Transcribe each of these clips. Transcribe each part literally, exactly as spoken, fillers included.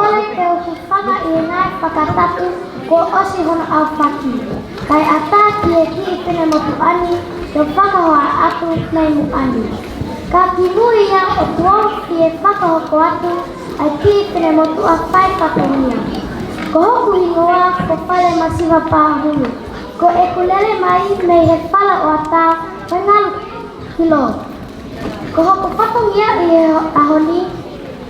Pea u fakaʻi ʻa e ngaahi fakatapu kuo ʻosi hono ʻaofaki, kae ʻatā ki he kiʻi finemotuʻa ni ke fakahoa atu mei muʻa ni. Ka kimui ia ʻoku ou fie fakahoko atu ʻa e kiʻi finemotuʻa fai fatongia. Ko hoku hingoa ko Falemasiva Pāhulu. Ko ʻeku lele mai mei he fale ʻo ʻAtā, Faingalu, Hilo. Ko hoku fatongia ʻi he ʻaho ni,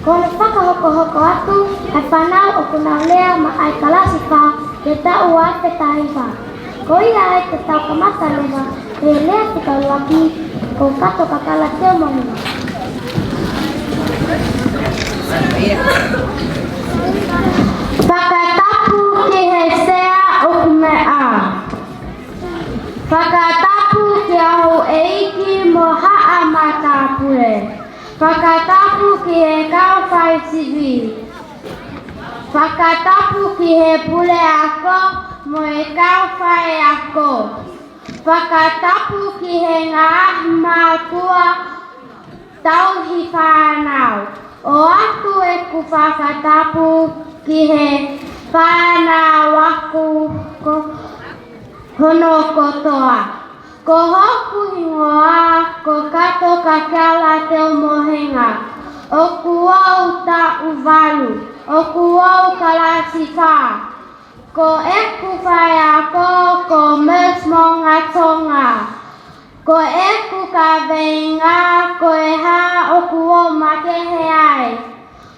ko hono fakahokohoko atu ʻa e fānau ʻoku nau lea maʻá e kalasi fā ki he taʻu ua afe taha hiva. Ko ia ai te tau kamata leva ʻi he lea fika ʻuluaki, ko Kato Kakala Teumohenga. Fakatapu ki he sea ʻoku meʻa. Fakatapu kia Houʻeiki mo haʻa matāpule. Fakatapu ki he kau faisivi. Fakatapu ki he puleako mo e kau faiako. Fakatapu ki he ngaahi mātuʻa tauhi fānau. ʻOatu ʻeku fakatapu ki he fānau ako ko hono kotoa. Ko hoku hingoa ko Kato Kakala Teumohenga. ʻOku ou taʻu valu. ʻOku ou kalasi fā. Ko ʻeku faiako ko Miss Moʻunga Tonga. Ko ʻeku kaveinga ko e hā ʻoku ou makehe ai.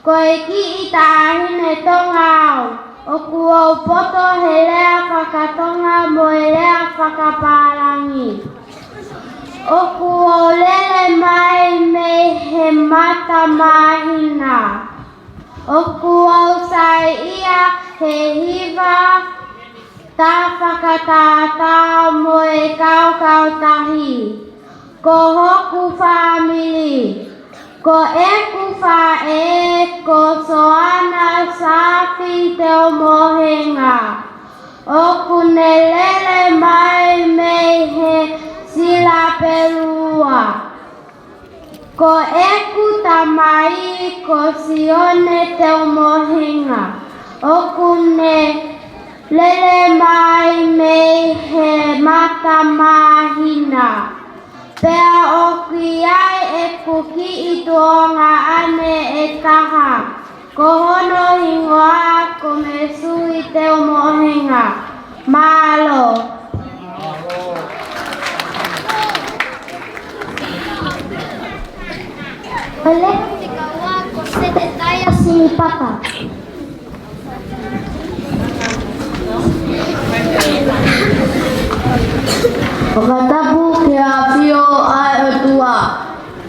Ko e kiʻi taʻahine Tonga au. ʻOku ou poto he lea faka-Tonga mo e lea fakapālangi. ʻOku ou lele mai mei he Matamāhina. ʻOku ou saiʻia he hiva, tā fakatātā mo e kaukautahi. Ko hoku fāmili, ko ʻeku faʻē ko Soana Safi Teumohenga. ʻOku ne lele mai mei he Silapelua. Ko ʻeku tamai ko Sione Teumohenga. ʻOku ne lele mai mei he Matamāhina. Pea ʻoku ʻi ai ʻeku kiʻi tuongaʻane ʻe taha. Ko hono hingoa ko Mesui Teumohenga. Mālō. Ko e lea fika ua ko Setetaia Sinipata. Fakatapu ki he ʻafio ʻa e ʻOtua.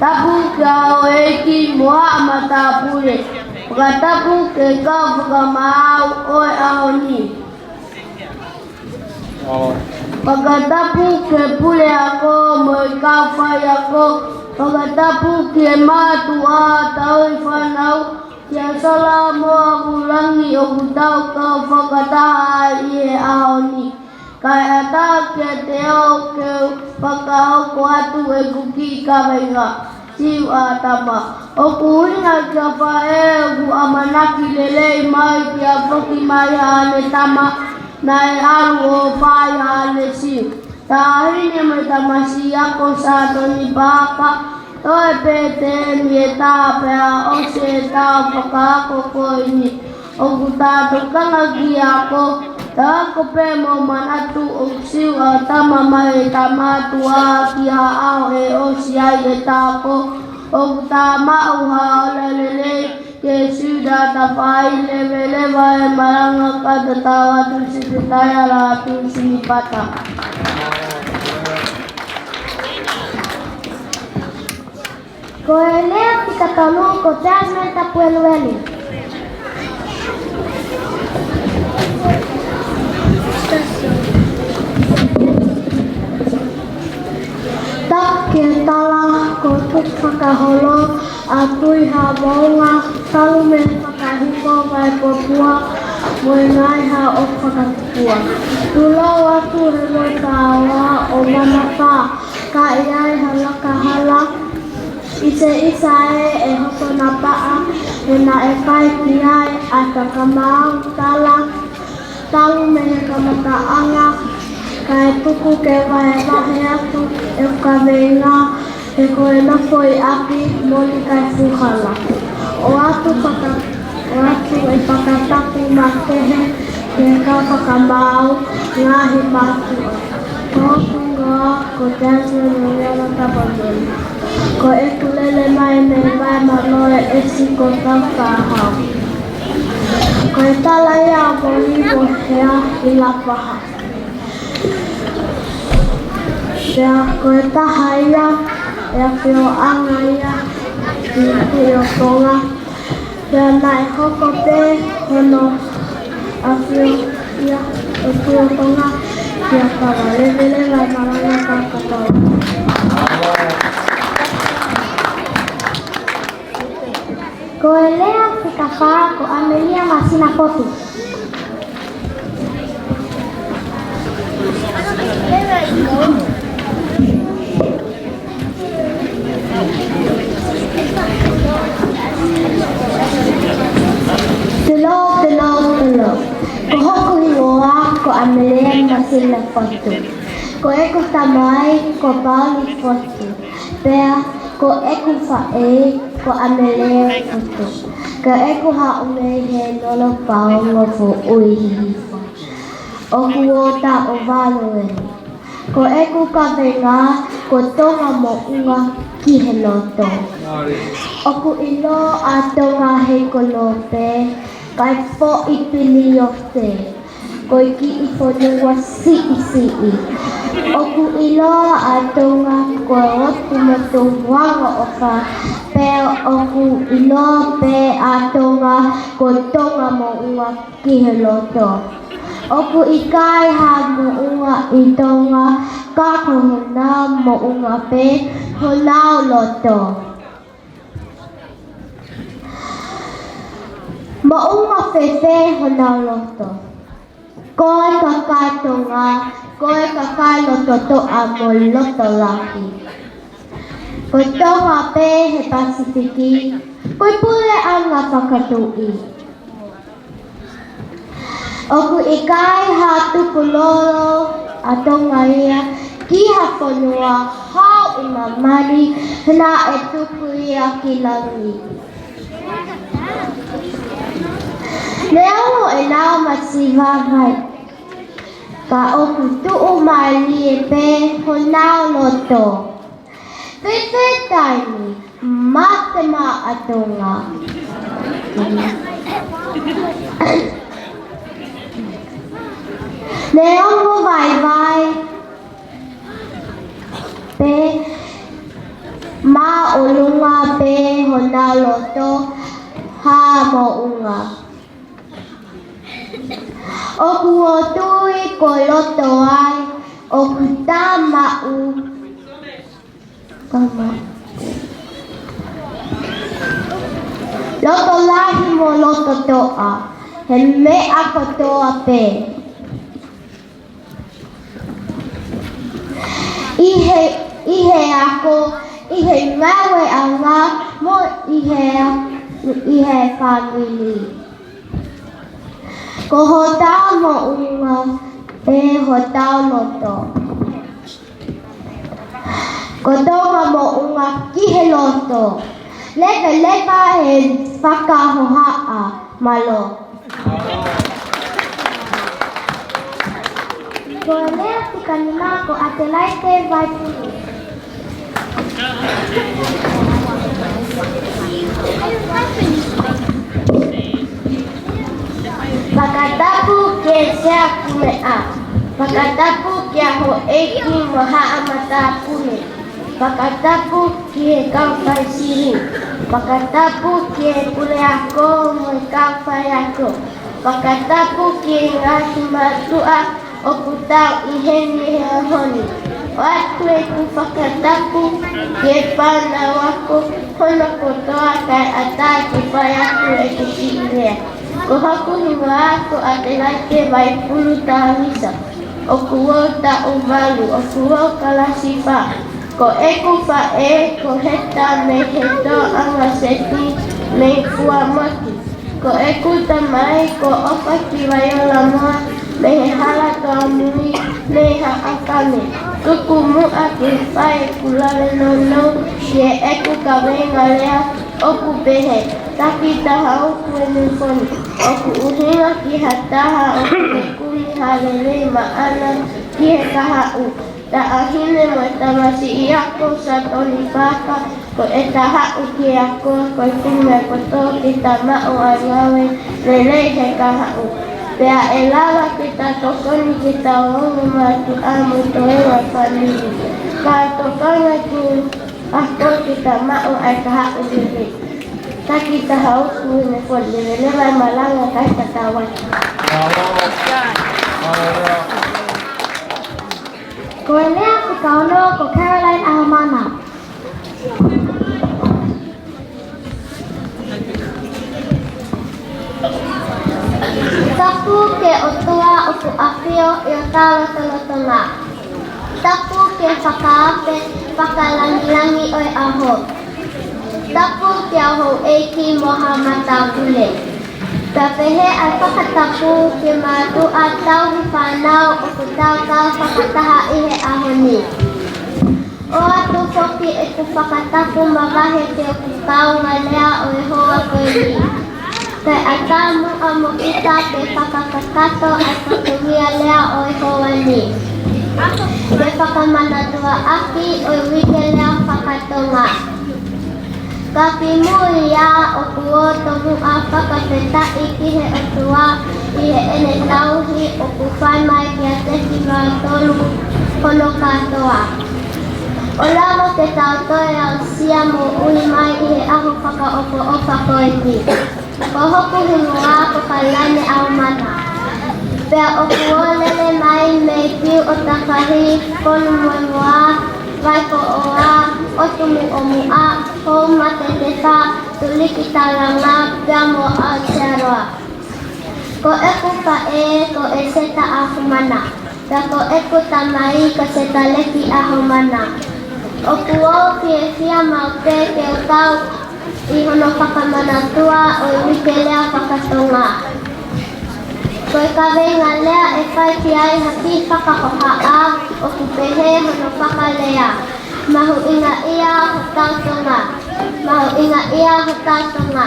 Tapu ki he houʻeiki mo haʻa matāpule. Fakatapu ki he kau fakamaau ʻo e ʻaho ni. Fakatapu ki he puleako mo e kau faiako. Fakatapu ki he mātuʻa tauhi fānau, kia Sola mo Avulangi ʻoku tau kau fakataha ai ʻi he ʻaho ni. Kae ʻatā kiate au ke u fakahoko atu ʻeku kiʻi kaveinga. Siu ʻa Tama. ʻOku ʻuhinga kia Faʻē ʻoku ʻamanaki lelei mai kia foki mai haʻane tama naʻe ʻalu ʻo fai haʻane siu. Taʻahine mo e tamasiʻi ako Sātoni Paaka, toe pē temi ʻe taha pea ʻosi e taʻu fakaako ko eni. ʻOku tau tokanga ki he ako, tau ako pē mo manatu ʻoku siu ʻa Tama mai he tama tuʻa ki ha ʻaho ʻe ʻosi ai e ako. ʻOku tau maʻu ha ola lelei ke siu ʻa Tama, fai leveleva e malanga kae tatau atu Setetaia Sinipata. Ko e lea fika tolu ko Jasmine Tapueluelu. Tapu ki he tala ko Tukufakaholo ʻa Tuʻihaʻamoʻunga, talu mei he fakahingoa ʻo Vaipopua mo e ngaahi haʻa ʻo Fakapua. Tulou atu he Moe Taoa ʻo Manafā, ka ʻi ai ha lakahala ʻIsa, ʻisa ē, ʻe hoto napaʻa, he naʻe ʻikai ki ai ʻa e fakamaau tala, talu mei he kamataʻanga, kae tuku ke vahevahe atu ʻeku kaveinga, he ko e nofo ʻi ʻapi, moʻoni kae fuhala. ʻOatu faka-, ʻoatu e fakatapu makehe ki he kau fakamaau, ngaahi mātuʻa. Ko hoku hingoa ko Jasmine Liliana Tapanui. Ko ʻeku lele mai mei Vaimanoa, ʻEsi, ko Taufaʻāhau. Ko e tala ia ʻo Moli Mohea ʻi Lapaha. Pea ko e taha ia ʻo e ʻafioʻanga ia ʻi Tuʻi ʻo Tonga. Pea naʻe hoko pē hono ʻafio ia ʻo Tuʻi ʻo Tonga ki he kava leveleva e malanga kātoa. Ko e lea fika fā ko ʻAmelia Masina Fotu. Telo, telo, telo. Ko hoku hingoa ko ʻAmelia Masina Fotu. Ko ʻeku tamai ko Pauli Fotu. Pea ko ʻeku faʻē ko ʻAmelia Fotu. Ko ʻeku haʻu mei he Nolo Paongo, Foʻui Hihifo. ʻOku ou taʻu valu eni. Ko ʻeku kaveinga ko Tonga moʻunga ki he loto. ʻOku ʻilo ʻa Tonga he kolope, kae foʻi piliote. Ko e kiʻi fonua siʻisiʻi. ʻOku ʻilo ʻa Tonga ko e ʻotu motu angaʻofa, pea ʻoku ʻilo pē ʻa Tonga ko Tonga moʻunga ki he loto. ʻOku ʻikai ha moʻunga ʻi Tonga, ka ko honau moʻunga pē honau loto. Moʻunga fēfē honau loto? Ko e kakai Tonga, ko e kakai loto toʻa mo loto lahi. Ko Tonga pē he Pasifiki, ko e puleʻanga fakatuʻi. ʻOku ʻikai ha tukulolo ʻa Tonga ia ki ha fonua hau ʻi māmani, he naʻe tuku ia ki langi. Neongo ʻenau masiva vai, ka ʻoku tuʻumālie pē honau loto. Fēfē taimi mate mai ʻa Tonga? Neongo vaivai pē, māʻolunga pē honau loto ha moʻunga. ʻOku ou tui ko e loto ai ʻoku tā maʻu, tā maʻu loto lahi mo loto toʻa he meʻa kotoa pē. ʻI he, ʻi he ako, ʻi he ngāueʻanga, mo ʻi he, ʻi he fāmili. Ko hotau moʻunga pē hotau loto. Ko Tonga moʻunga ki he loto. Leveleva e fakahohaʻa, mālō. Ko e lea fika nima ko ʻAtelaite Vaipulu. Fakatapu ki he Sea Kumeʻa. Fakatapu kia Houʻeiki mo Haʻa Matāpule. Fakatapu ki he kau fai sili. Fakatapu ki he puleako mo e kau faiako. Fakatapu ki he ngaahi mātuʻa ʻoku tau ʻi heni he ʻaho ni. ʻOatu ʻeku fakatapu ki he fānau ako hono kotoa kae ʻatā ke fai atu ʻeku kiʻi lea. Ko hoku hingoa ko ʻAtelaite Vaipulu Tavisa. ʻOku ou taʻu valu, ʻoku ou kalasi fā. Ko ʻeku faʻē ko Heta mei he tōʻanga Seti mei Fuaʻamotu. Ko ʻeku tamai ko ʻOfa ki Vaiolamoa mei he hala Toamui mei Haʻakame. Tuku muʻa ke fai ʻeku lave nounou ki heʻeku kaveinga lea ʻoku pehē: Takitaha ʻUkuʻenefoni. ʻOku ʻuhinga ki ha taha ʻoku ne kumi ha lelei maʻana ki he kahaʻu. Taʻahine mo e tamasiʻi ako Satoni Paka, ko e taha ʻoku ke ako, ko e kumi ʻa e kotoa ke ta maʻu ʻa e ngāue lelei he kahaʻu. Pea ʻe lava ke ta tokoni ke ta ongo mātuʻa mo e toenga fāmili. Ka tokanga ki he ako ke ta maʻu ʻa e kahaʻu lelei. Takitaha ʻUkuʻenefoni, lelei mai malanga kae ta tau ai. Ko e lea fika ono ko Caroline ʻAhomana. Tapu ki he ʻOtua ʻoku ʻafio ʻi hotau lotolotonga. Tapu ki he fakaafe fakalāngilangi ʻo e ʻaho. Tapu ki he houʻeiki mo ha matāpule. Pea pehē ʻa e fakatapu ki he mātuʻa tauhi fānau ʻoku tau kau fakataha ʻi he ʻaho ni. ʻOatu foki ʻeku fakatapu mavahe ki hoku kaungāmeʻa ʻo e houa ko eni. Kae ʻatā muʻa mo kita ke fakakakato ʻa e fatongia lea ʻo e houa ni. Ke fakamanatuʻaki ʻo e Uike Lea Faka-Tonga. Ka kimuʻa ia ʻoku ou tomuʻa fakafetaʻi ki he ʻOtua ʻi heʻene tauhi ʻoku fai mai kiate kimautolu hono kātoa. ʻO lava ke tau toe aʻusia moʻui mai ʻi he ʻaho fakaʻofoʻofa ko eni. Ko hoku hingoa ko Kalane ʻAhomana. Pea ʻoku ou lele mai mei Piu ʻo Takahi, Fonumoemoa, Vaikoʻoa, ʻOtu Muʻomuʻa, Houmatetefa, Tuliki Talanga, pea mo Aotearoa. Ko ʻeku faʻē ko ʻEseta ʻAhomana. Pea ko ʻeku tamai ko Setaleki ʻAhomana. ʻOku ou fiefia maʻu pē ke u kau ʻi hono fakamanatua ʻo e Uike Lea Faka-Tonga. Ko e kaveinga lea ʻe fai ki ai ha kiʻi fakahohaʻa ʻoku pehē hono fakalea: Mahuʻingaʻia hotau Tonga. Mahuʻingaʻia hotau Tonga.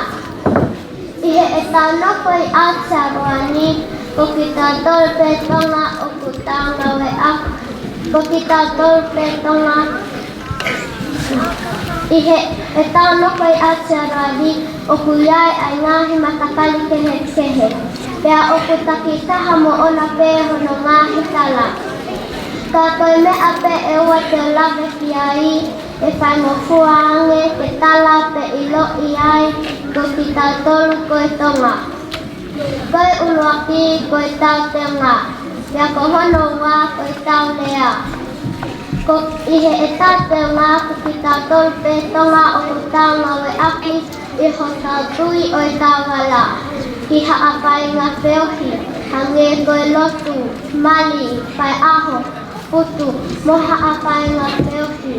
ʻI heʻetau nofo ʻi Aotearoa ni, ko kitautolu pē Tonga ʻoku tau ngāueʻaki. Ko kitautolu pē Tonga. ʻI heʻetau nofo ʻi Aotearoa ni, ʻoku ʻi ai ʻa e ngaahi matakali kehekehe. Pea ʻoku takitaha moʻona pē hono ngaahi tala. Ka ko e meʻa pē ʻe ua te u lave ki ai, ʻe faingofua ange ke tala pe ʻiloʻi ai ko kitautolu ko e Tonga. Ko e ʻuluaki ko e tauteunga, pea ko hono ua ko e taulea. Ko ʻi heʻetau teunga ko kitautolu pē Tonga ʻoku tau ngāueʻaki ʻi hotau tui ʻo e tau vala ki ha faʻahinga feohi, hangē ko e lotu, mali, faiʻaho, putu, mo ha faʻahinga feohi.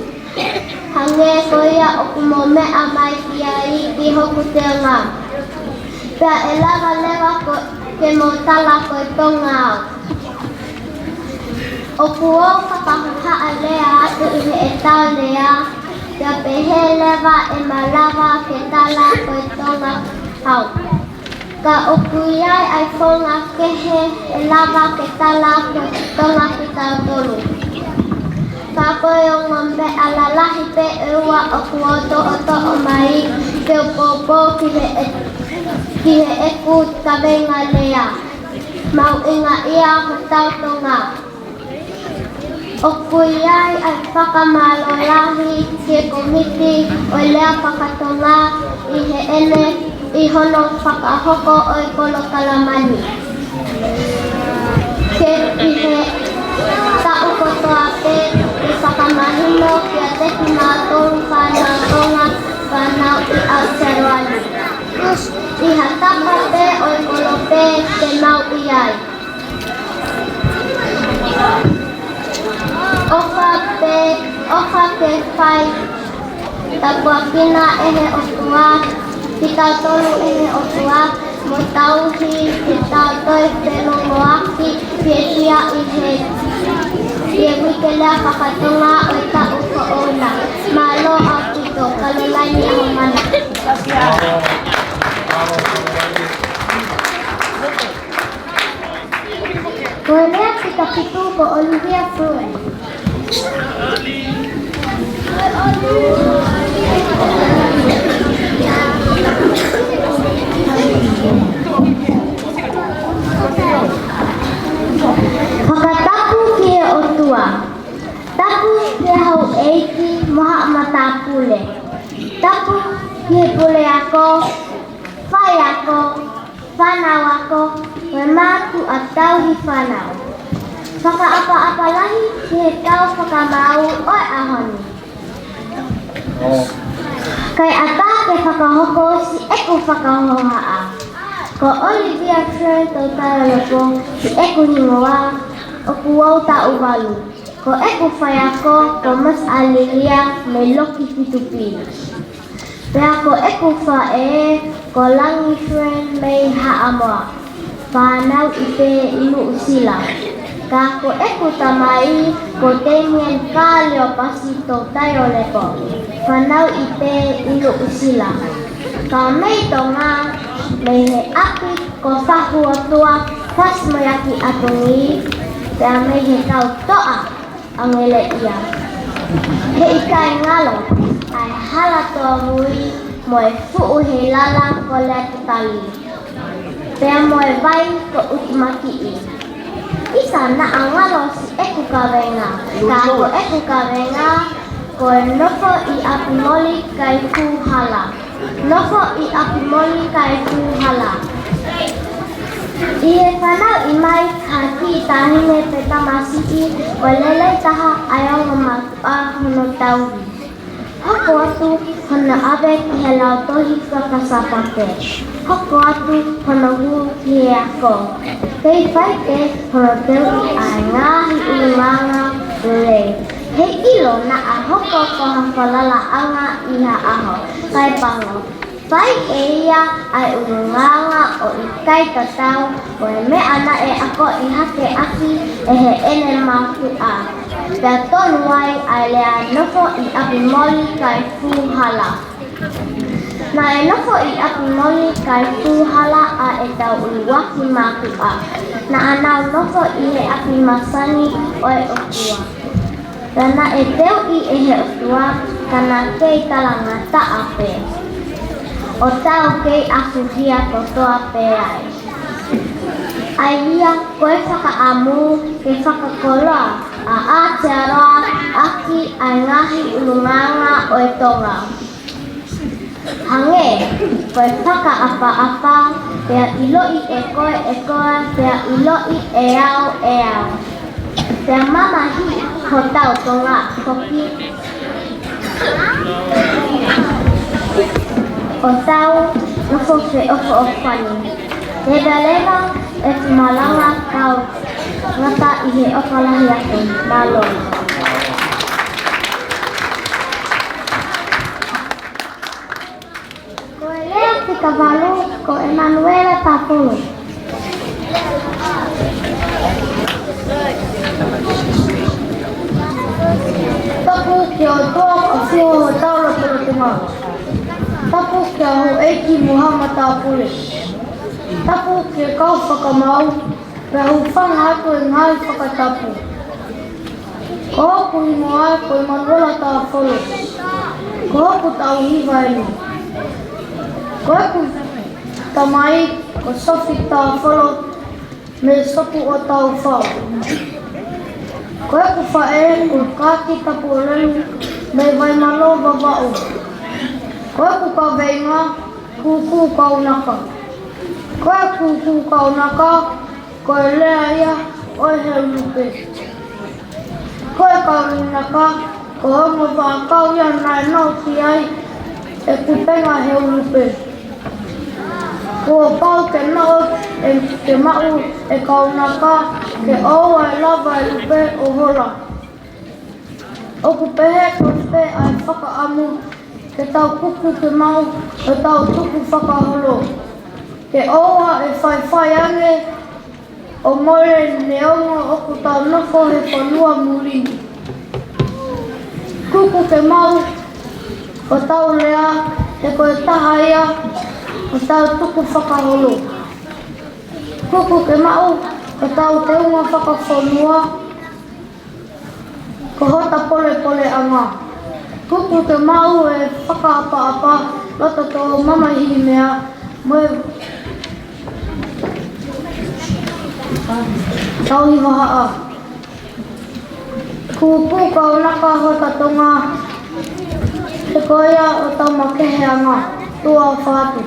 Hangē ko ia ʻoku mou meʻa mai ki ai ʻi hoku teunga. Pea ʻe lava leva ko, ke mou tala ko e Tonga au. ʻOku ou fakahohaʻa lea atu ʻi heʻetau lea, pea pehē leva ʻe malava ke tala ko e Tonga au. Ka ʻoku ʻi ai ʻa e founga kehe ʻe lava ke tala ko e Tonga kitautolu. Ka ko e ongo meʻa lalahi pē ʻe ua ʻoku ou toʻotoʻo mai ke u poupou ki he, ki heʻeku kaveinga lea: Mahuʻingaʻia hotau Tonga. ʻOku ʻi ai ʻa e fakamālō lahi ki he Kōmiti ʻo e Lea Faka-Tonga ʻi heʻene, ʻi hono fakahoko ʻo e polokalama ni. Ke ʻi he taʻu kotoa pē ke fakamahino kiate kimautolu fānau Tonga, fānau ʻi Aotearoa ni. ʻI ha tapa pē ʻo e kolope te mau ʻi ai. ʻOfa pē, ʻOfa ke fai tāpuekina ʻe he ʻOtua kitautolu ʻe he ʻOtua, mo tauhi ke tau toe felōngoaki fiefia ʻi he, ʻi he uike lea faka-Tonga ʻo e taʻu foʻou na. Mālō ʻaupito, Kalolaine ʻAhomana. Ko e lea fika fitu ko Olivia Fluen. Fakatapu ki he ʻOtua. Tapu ki he houʻeiki mo haʻa matāpule. Tapu ki he puleako, faiako, fānau ako, mo e mātuʻa tauhi fānau. Fakaʻapaʻapa lahi ki he kau fakamaau ʻo e ʻaho ni. Kae ʻatā ke fakahoko siʻeku fakahohaʻa. Ko Olivia Fluen Toutai ʻo Lepo siʻeku hingoa, ʻoku ou taʻu valu. Ko ʻeku faiako ko Masi ʻAlilia mei Loki Fitu B. Pea ko ʻeku faʻē ko Langi Fluen mei Haʻamoa, fānauʻi pē ʻi Nuʻusila. Ka ko ʻeku tamai ko Damien Kaliopasi Toutai ʻo Lepo, fānauʻi pē ʻi Nuʻusila. Ka mei Tonga, mei he ʻapi ko Fahuʻotua, Fasi-mo-e-Aki-ʻAtungi, pea mei he kau toʻa ʻAngeleʻia. He ʻikai ngalo ʻa e hala toʻa vui mo e fuʻu heilala ko Leatatali, pea mo e vai ko ʻUtumakiʻi. ʻIsa naʻa ngalo siʻeku kaveinga, ka ko ʻeku kaveinga ko e nofo ʻi ʻapi moli kae fū hala. Nofo ʻi ʻapi moli kae fū hala. ʻI he fanauʻi mai ha kiʻi taʻahine pe tamasiʻi, ko e lelei taha ʻa e ongo mātuʻa hono tauhi. Hoko atu hono ʻave ki he lautohi faka-Sāpate. Hoko atu hono hū ki he ako. Kei fai pē hono teuʻi ʻa e ngaahi ʻulungaanga lelei. He ʻilo naʻa hoko ko ha falalaʻanga ʻi ha ʻaho, kae pango. Fai ʻe ia ʻa e ʻulungaanga ʻo ʻikai tatau, ko e meʻa naʻe akoʻi hake ʻaki ʻe heʻene mātuʻa. Pea tonu ai ʻa e lea nofo ʻi ʻapi moli kae fū hala. Naʻe nofo ʻi ʻapi moli kae fū hala ʻa ʻetau ʻuluaki mātuʻa. Naʻa nau nofo ʻi he ʻapi masani ʻo e ʻOtua. Pea naʻe teuʻi ʻe he ʻOtua, ka naʻa kei talangataʻa pē, ʻo tau kei ʻafuhia kotoa pē ai. ʻA ia ko e fakaʻamu ke fakakoloa ʻa Aotearoa ʻaki ʻa e ngaahi ʻulungaanga ʻo e Tonga. Hangē ko e fakaʻapaʻapa, pea ʻiloʻi ʻe koe ʻe koe, pea ʻiloʻi ʻe au ʻe au. Pea mamahiʻi hotau Tonga foki ʻo tau nofo feʻofoʻofani. Leveleva ʻeku malanga kau ngata ʻi he ʻofa lahi atu. Mālō. Ko e lea fika valu ko ʻEmanuela Tafulu. Tapu ki he ʻOtua ʻoku ʻafio ʻi hotau lotolotonga. Tapu ki he houʻeiki mo haʻa matāpule. Tapu ki he kau fakamaau, pea hūfanga atu e ngaahi fakatapu. Ko hoku hingoa ko ʻEmanuela Tafulu. Ko hoku taʻu hiva eni. Ko ʻeku tamai ko Sofi Tafulu mei Sopu ʻo Taufau. Ko ʻeku faʻē ko Kaki Tapulelu mei Vaimalō, Vavaʻu. Ko ʻeku kaveinga, Kūkū Kaunaka. Ko e kūkū kaunaka, ko e lea ia ʻo e Heu Lupe. Ko e kaunaka, ko e ongo vaʻakau ia naʻe noʻo ki ai e kupenga Heu Lupe. Kuo pau ke noʻo, ʻe, ke maʻu e kaunaka, ke ʻoua ʻe lava e lupe ʻo hola. ʻOku pehē ko e pē ʻa e fakaʻamu ke tau kuku ke maʻu ʻo tau tukufakaholo. Ke ʻoua ʻe faifai ange ʻo mole neongo ʻoku tau nofo he fonua muli ni. Kuku ke maʻu ʻo tau lea, he ko e taha ia ʻo tau tukufakaholo. Kuku ke maʻu ʻo tau teunga fakafonua, ko hota polepoleʻanga. Kuku ke maʻu e fakaʻapaʻapa, loto tō, mamahi meʻa, mo e tauhi vahaʻa. Kupu kaunaka hota Tonga, he ko ia ʻo tau makeheʻanga. Tuʻa ʻofa atu.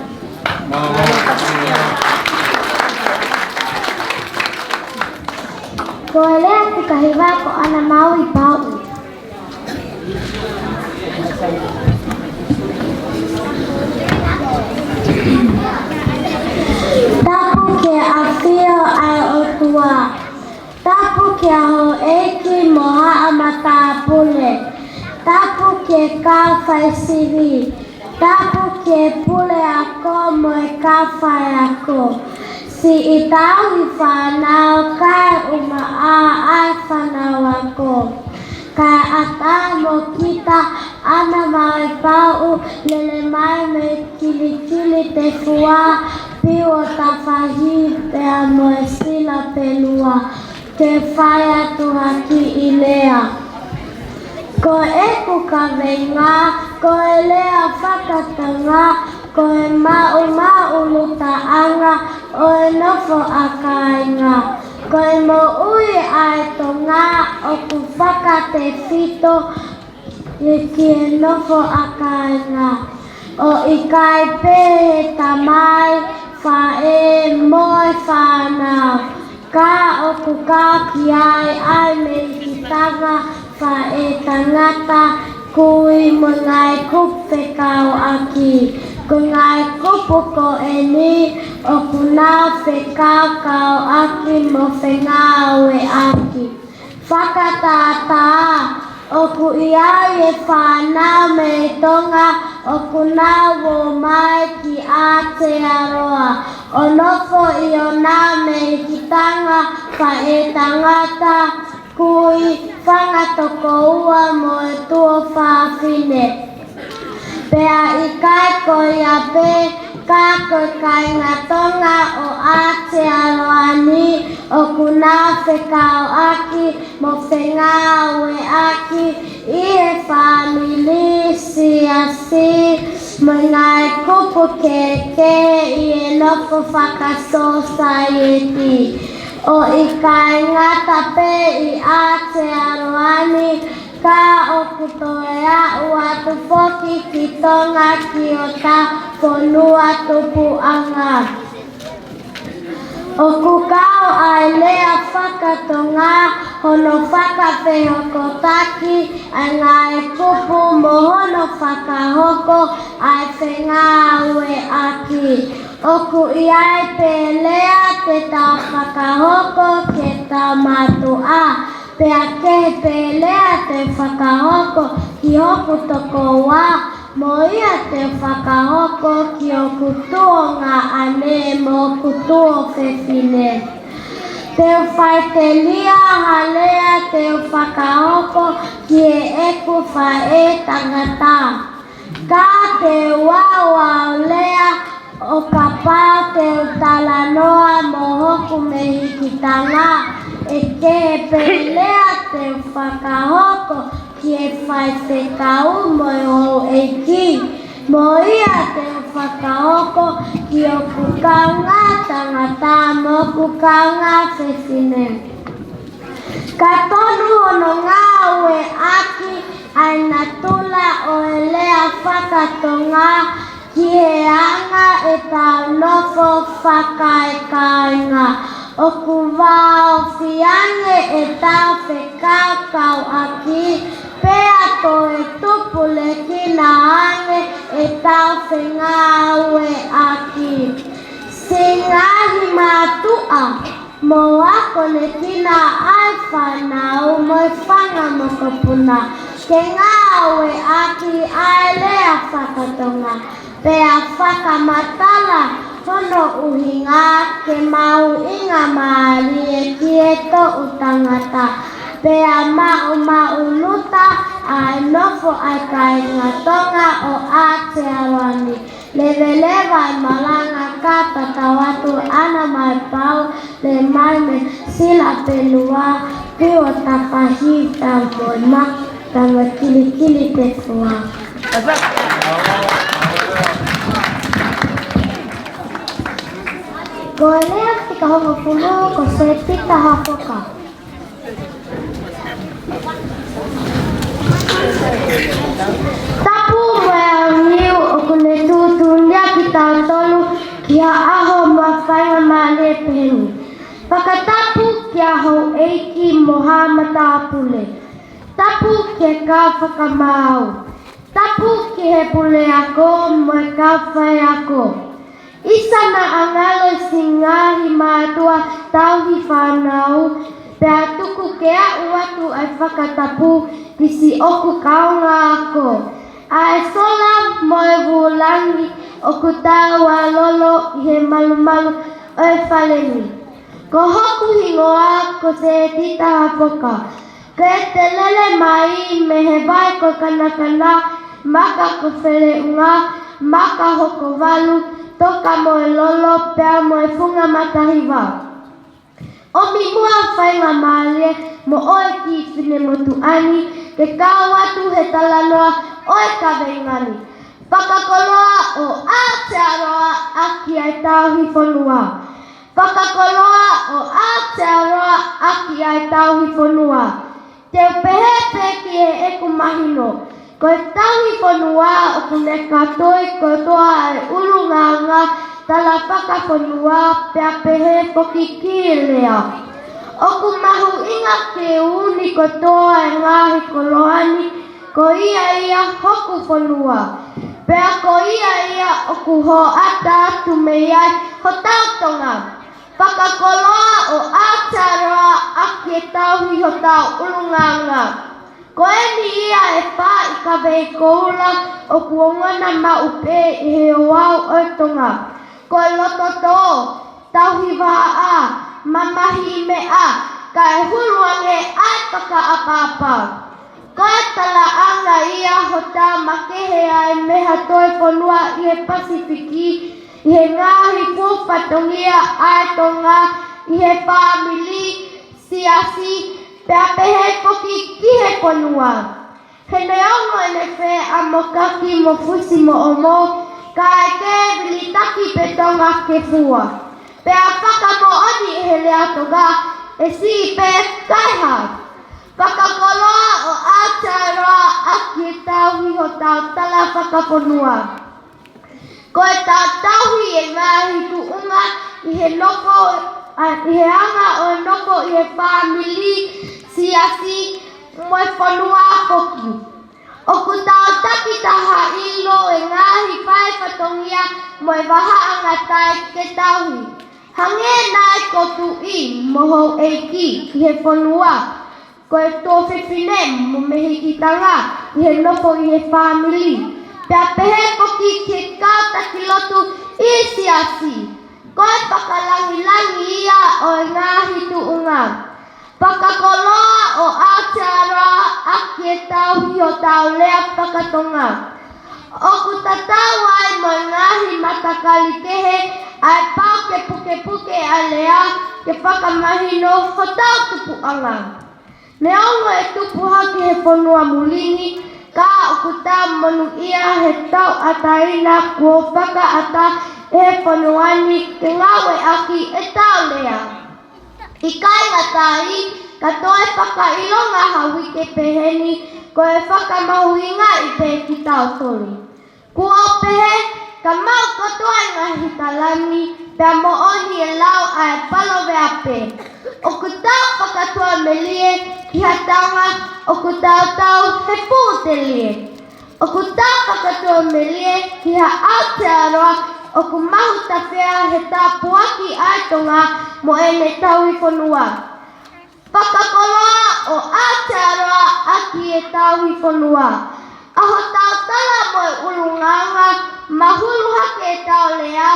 Ko e lea fika hiva ko ʻAna Maui Pauʻu. Tapu ki he ʻafio ʻa e ʻOtua. Tapu ki he houʻeiki mo haʻa matāpule. Tapu ki he kau faisivi. Tapu ki he puleako mo e kau faiako. Siʻi tauhi fānau kae ʻumaʻā ʻa e fānau ako. Kae ʻatā mo kita ʻAna Maui Pauʻu, lele mai mei Kilikilitefua, Piu ʻo Tafahi pea mo e Sila Pelua. Ke fai atu ha kiʻi lea. Ko ʻeku kaveinga, ko e lea fakatonga, ko e maʻumaʻulutaʻanga ʻo e nofo ʻa kāinga. Ko e moʻui ʻa e Tonga ʻoku fakatefito ki he nofo ʻa kāinga. ʻO ʻikai pē he tamai, faʻē mo e fānau. Ka ʻoku kau ki ai ʻa e meʻi kitanga, faʻētangata, kui mo e ngaahi kupu fekauʻaki. Ko e ngaahi kupu ko eni ʻoku nau fekauʻaki mo fengāueʻaki. Fakatātā, ʻoku ʻi ai e fānau mei Tonga ʻoku nau ō mai ki Aotearoa ʻo nofo ʻi honau meʻi kitanga, faʻētangata, kui, fanga tokoua mo e tuofāfine. Pea ʻikai ko ia pē, ka ko e kāinga Tonga ʻo Aotearoa ni ʻoku nau fekauʻaki mo fengāueʻaki ʻi he fāmili, siasi mo e ngaahi kupu kehekehe ʻi he nofo fakasōsaieti. ʻO ʻikai ngata pē ʻi Aotearoa ni, ka ʻoku toe aʻu atu foki ki Tonga, ki hota fonua tupuʻanga. ʻOku kau ʻa e lea fakatonga hono fakafehokotaki ʻa e ngaahi kupu mo hono fakahoko ʻa e fengāueʻaki. ʻOku ʻi ai pē lea te tau fakahoko ki he tau mātuʻa, pea kehe pē lea te u fakahoko ki hoku tokoua, mo ia te u fakahoko ki hoku tuongaʻane mo hoku tuofefine. Te u faʻiteliha ha lea te u fakahoko ki heʻeku faʻētangata. Ka te u aʻu ʻo lea ʻo kapau te u talanoa mo hoku meʻi kitanga, ʻe kehe pē lea te u fakahoko ki he faifekau mo e houʻeiki. Mo ia te u fakahoko ki hoku kaungā tangata mo hoku kaungā fefine. Ka tonu hono ngāueʻaki ʻa e natula ʻo e lea fakatonga ki he anga ʻetau nofo fakaekāinga. ʻOku vāofi ange ʻetau fekauʻaki, pea toe tupulekina ange ʻetau fengāueʻaki. Siʻi ngaahi mātuʻa, Mo akonekina ʻa e fānau mo e fanga mokopuna ke ngāueʻaki ʻa e lea faka-Tonga, pea fakamatala hono ʻuhinga ke mahuʻingamālie ki he toʻu tangata, pea maʻumaʻuluta ʻa e nofo ʻa e kāinga Tonga ʻo Aotearoa ni. Leveleva e malanga ka tatau atu ʻAna Maipau Lemaime Sila Pelua, Piua Tapahi, Tamoema, Tamakilikili Tefua. Ko e lea fika hongofulu ko Setita Hafoka. Tapu mo e ʻaoniu ʻoku ne tuʻutuʻuni kitautolu ki ha ʻaho mahuʻingamālie peheni. Fakatapu kia Houʻeiki mo haʻa matāpule. Tapu ki he kau fakamaau. Tapu ki he puleako mo e kau faiako. ʻIsa naʻa ngalo ʻi siʻi ngaahi mātuʻa tauhi fānau, pea tuku ke aʻu atu ʻa e fakatapu ki siʻoku kaungāako, ʻa e sola mo e vūlangi ʻoku tauʻololo ʻi he malumalu ʻo e fale ni. Ko hoku hingoa ko Setita Hafoka. Ke te lele mai mei he vai ko Kanakana, maka ko Feleʻunga, maka Hokovalu, toka mo e lolo pea mo e funga matahiva. ʻOmi muʻa faingamālie mo ʻoe kiʻi finemotuʻa ni ke kau atu he talanoa ʻo e kaveinga ni. Fakakoloa ʻo Aotearoa ʻaki ʻa e tauhi fonua. Fakakoloa ʻo Aotearoa ʻaki ʻa e tauhi fonua. Te u pehē pē ki heʻeku mahino, ko e tauhi fonua ʻoku ne kātoi kotoa e ʻulungaanga tala fakafonua pea pehē foki ki he lea. ʻOku mahuʻinga ke uni kotoa e ngaahi koloa ni, ko ia ia hoku fonua, pea ko ia ia ʻoku hoʻata atu mei ai hotau Tonga. Fakakoloa ʻo Aotearoa ʻaki e tauhi hotau ʻulungaanga. Ko eni ia e fā ʻi kavei koula ʻoku ongona maʻu pē ʻi he ouau ʻo e Tonga. Ko e lototō, tauhi vahaʻa, mamahiʻi meʻa, kae hulu ange ʻa e fakaʻapaʻapa. Ko e talaʻanga ia hotau makehe ai mei ha toe fonua ʻi he Pasifiki, ʻi he ngaahi fuʻu fatongia ʻa e Tonga, ʻi he fāmili, siasi, pea pehē foki ki he fonua. He neongo ʻene feʻamokaki mo fusi mo ʻomo, kae kei vilitaki pē Tonga ke fua. Pea fakamoʻoni ʻe he lea Tonga, ʻe siʻi pē kae hā. Fakakoloa ʻo Aotearoa ʻaki e tauhi hotau tala fakafonua. Ko e tauhi e ngaahi tuʻunga ʻi he nofo, ʻa, ʻi he anga ʻo e nofo ʻi he fāmili, siasi, mo e fonua foki. ʻOku tau takitaha ʻilo e ngaahi fai fatongia mo e vahaʻa ngata ai ke tauhi. Hangē nai ko Tuʻi mo Houʻeiki ʻi he fonua. Ko e tuofefine mo mehikitanga ʻi he nofo ʻi he fāmili. Pea pehē foki ki he kau taki lotu ʻi he siasi. Ko e fakalangilangi ia ʻo e ngaahi tuʻunga. Fakakoloa ʻo Aotearoa ʻaki e tauhi hotau lea faka-Tonga. ʻOku tatau ai mo e ngaahi matakali kehe ʻa e pau ke pukepuke ʻa e lea ke fakamahino hotau tupuʻanga. Neongo e tupu hake he fonua muli ni, ka ʻoku tau monūʻia he tauʻatāina kuo fakaʻatā ʻe he fonua ni ke ngāueʻaki ʻetau lea. ʻIkai ngata ai, ka toe fakaʻilonga ha uike pehē ni, ko e fakamahuʻingaʻi pē kitautolu. Kuo pehē, ka maʻu kotoa e ngaahi tala ni, pea moʻoni e lau ʻa e palōveape. ʻOku tau fakatuʻamelie ki ha taonga ʻoku tautau he fuʻu telie. ʻOku tau fakatuʻamelie ki ha Aotearoa ʻoku mahuʻinga he tāpuakiʻi ʻa e Tonga mo ʻene tauhi fonua. Fakakoloa ʻo Aotearoa ʻaki e tauhi fonua. ʻA hotau tala mo e ʻulungaanga, mahulu hake ʻetau lea,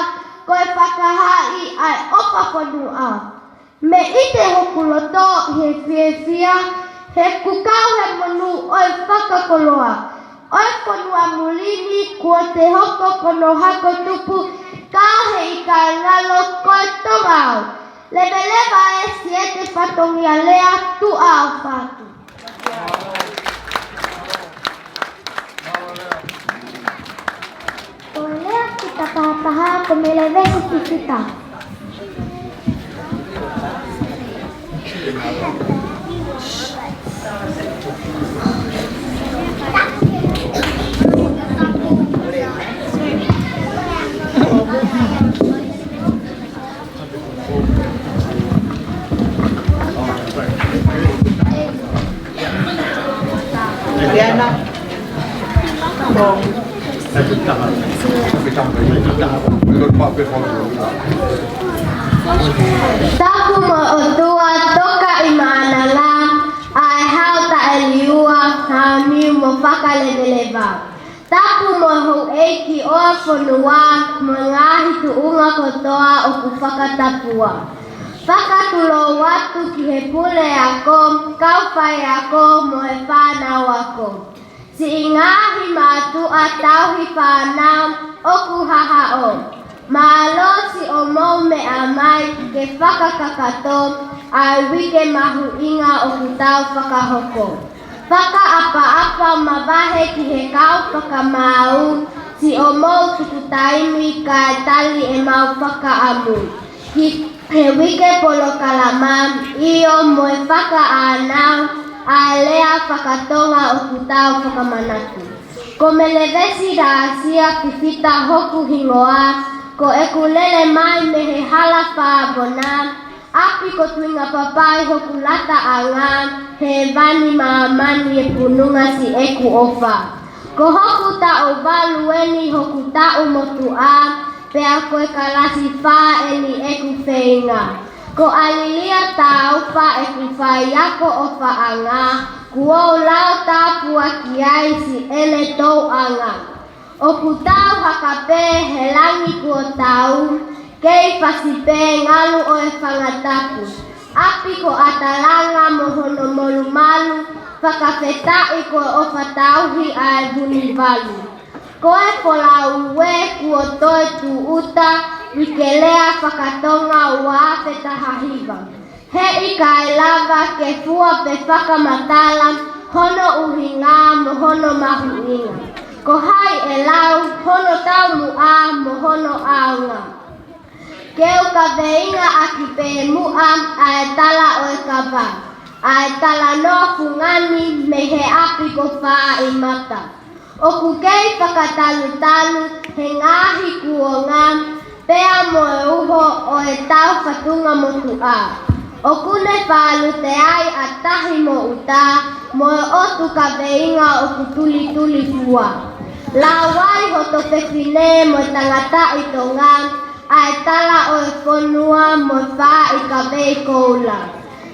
ko e fakahaaʻi ʻa e ʻofa fonua. Mei ʻite hoku loto ʻi he fiefia, he ʻoku kau he monū ʻo e fakakoloa ʻo e fonua muli ni kuo te hoko ko hono hako tupu, ka he ʻikai ngalo ko e Tonga au. Leveleva e siete fatongia lea, tuʻa ʻofa atu. Ko e lea fita pāpaha ko Melevesi Fifita. Tapu mo e ʻOtua Tokaʻi Maʻananga, ʻa e Hau Taʻeliua, Hauniu mo Fakaleveleva. Tapu mo e houʻeiki ʻo e fonua mo e ngaahi tuʻunga kotoa ʻoku fakatapua. Fakatulou atu ki he puleako, kau faiako mo e fānau ako. Siʻi ngaahi mātuʻa tauhi fānau ʻoku hahaʻo. Mālō siʻomou meʻa mai ke fakakakato ʻa e uike mahuʻinga ʻoku tau fakahoko. Fakaʻapaʻapa mavahe ki he kau fakamaau, siʻomou tuku taimi kae tali ʻemau fakaʻamu ki he uike polokalama, ʻio mo e fakaʻānau ʻa e lea faka-Tonga ʻoku tau fakamanatu. Ko Melevesi Lasia Fifita hoku hingoa, ko ʻeku lele mai mei he Hala Fāvona, ʻapi ko Tuingapapai hoku lataʻanga, hēvani māmani e pununga siʻeku ʻofa. Ko hoku taʻu valu eni hoku taʻu motuʻa, pea ko e kalasi fā eni ʻeku feinga. Ko ʻAlilia Taufa ʻeku faiako ʻofaʻanga, kuo u lau tāpuaki ai siʻene touʻanga. ʻOku tau haka pē he langi kuo tau, kei fasi pē ngalu ʻo e fanga tapu. ʻApi ko ʻAtalanga mo hono molumalu, fakafetaʻi ko e ʻofa tauhi ʻa e Vunivalu. Ko e folau ē kuo toe tūʻuta, uike lea faka-Tonga ua afe taha hiva. He ʻikai lava ke fua pe fakamatala hono ʻuhinga mo hono mahuʻinga. Ko hai ʻe lau hono taumuʻa mo hono ʻaonga? Ke u kaveinga ʻaki pē muʻa ʻa e tala ʻo e kava, ʻa e talanoa fungani mei he ʻapi ko Fāimata. ʻOku kei fakatalutalu he ngaahi kuonga, pea mo e uho ʻo e tau fatunga motuʻa. ʻOku ne fālute ai ʻa Tahi mo ʻUta, mo e ʻotu kaveinga ʻoku tulituli fua. Lau ai hoto fefine mo e tangataʻi Tonga, ʻa e tala ʻo e fonua mo e faaʻi kavei koula.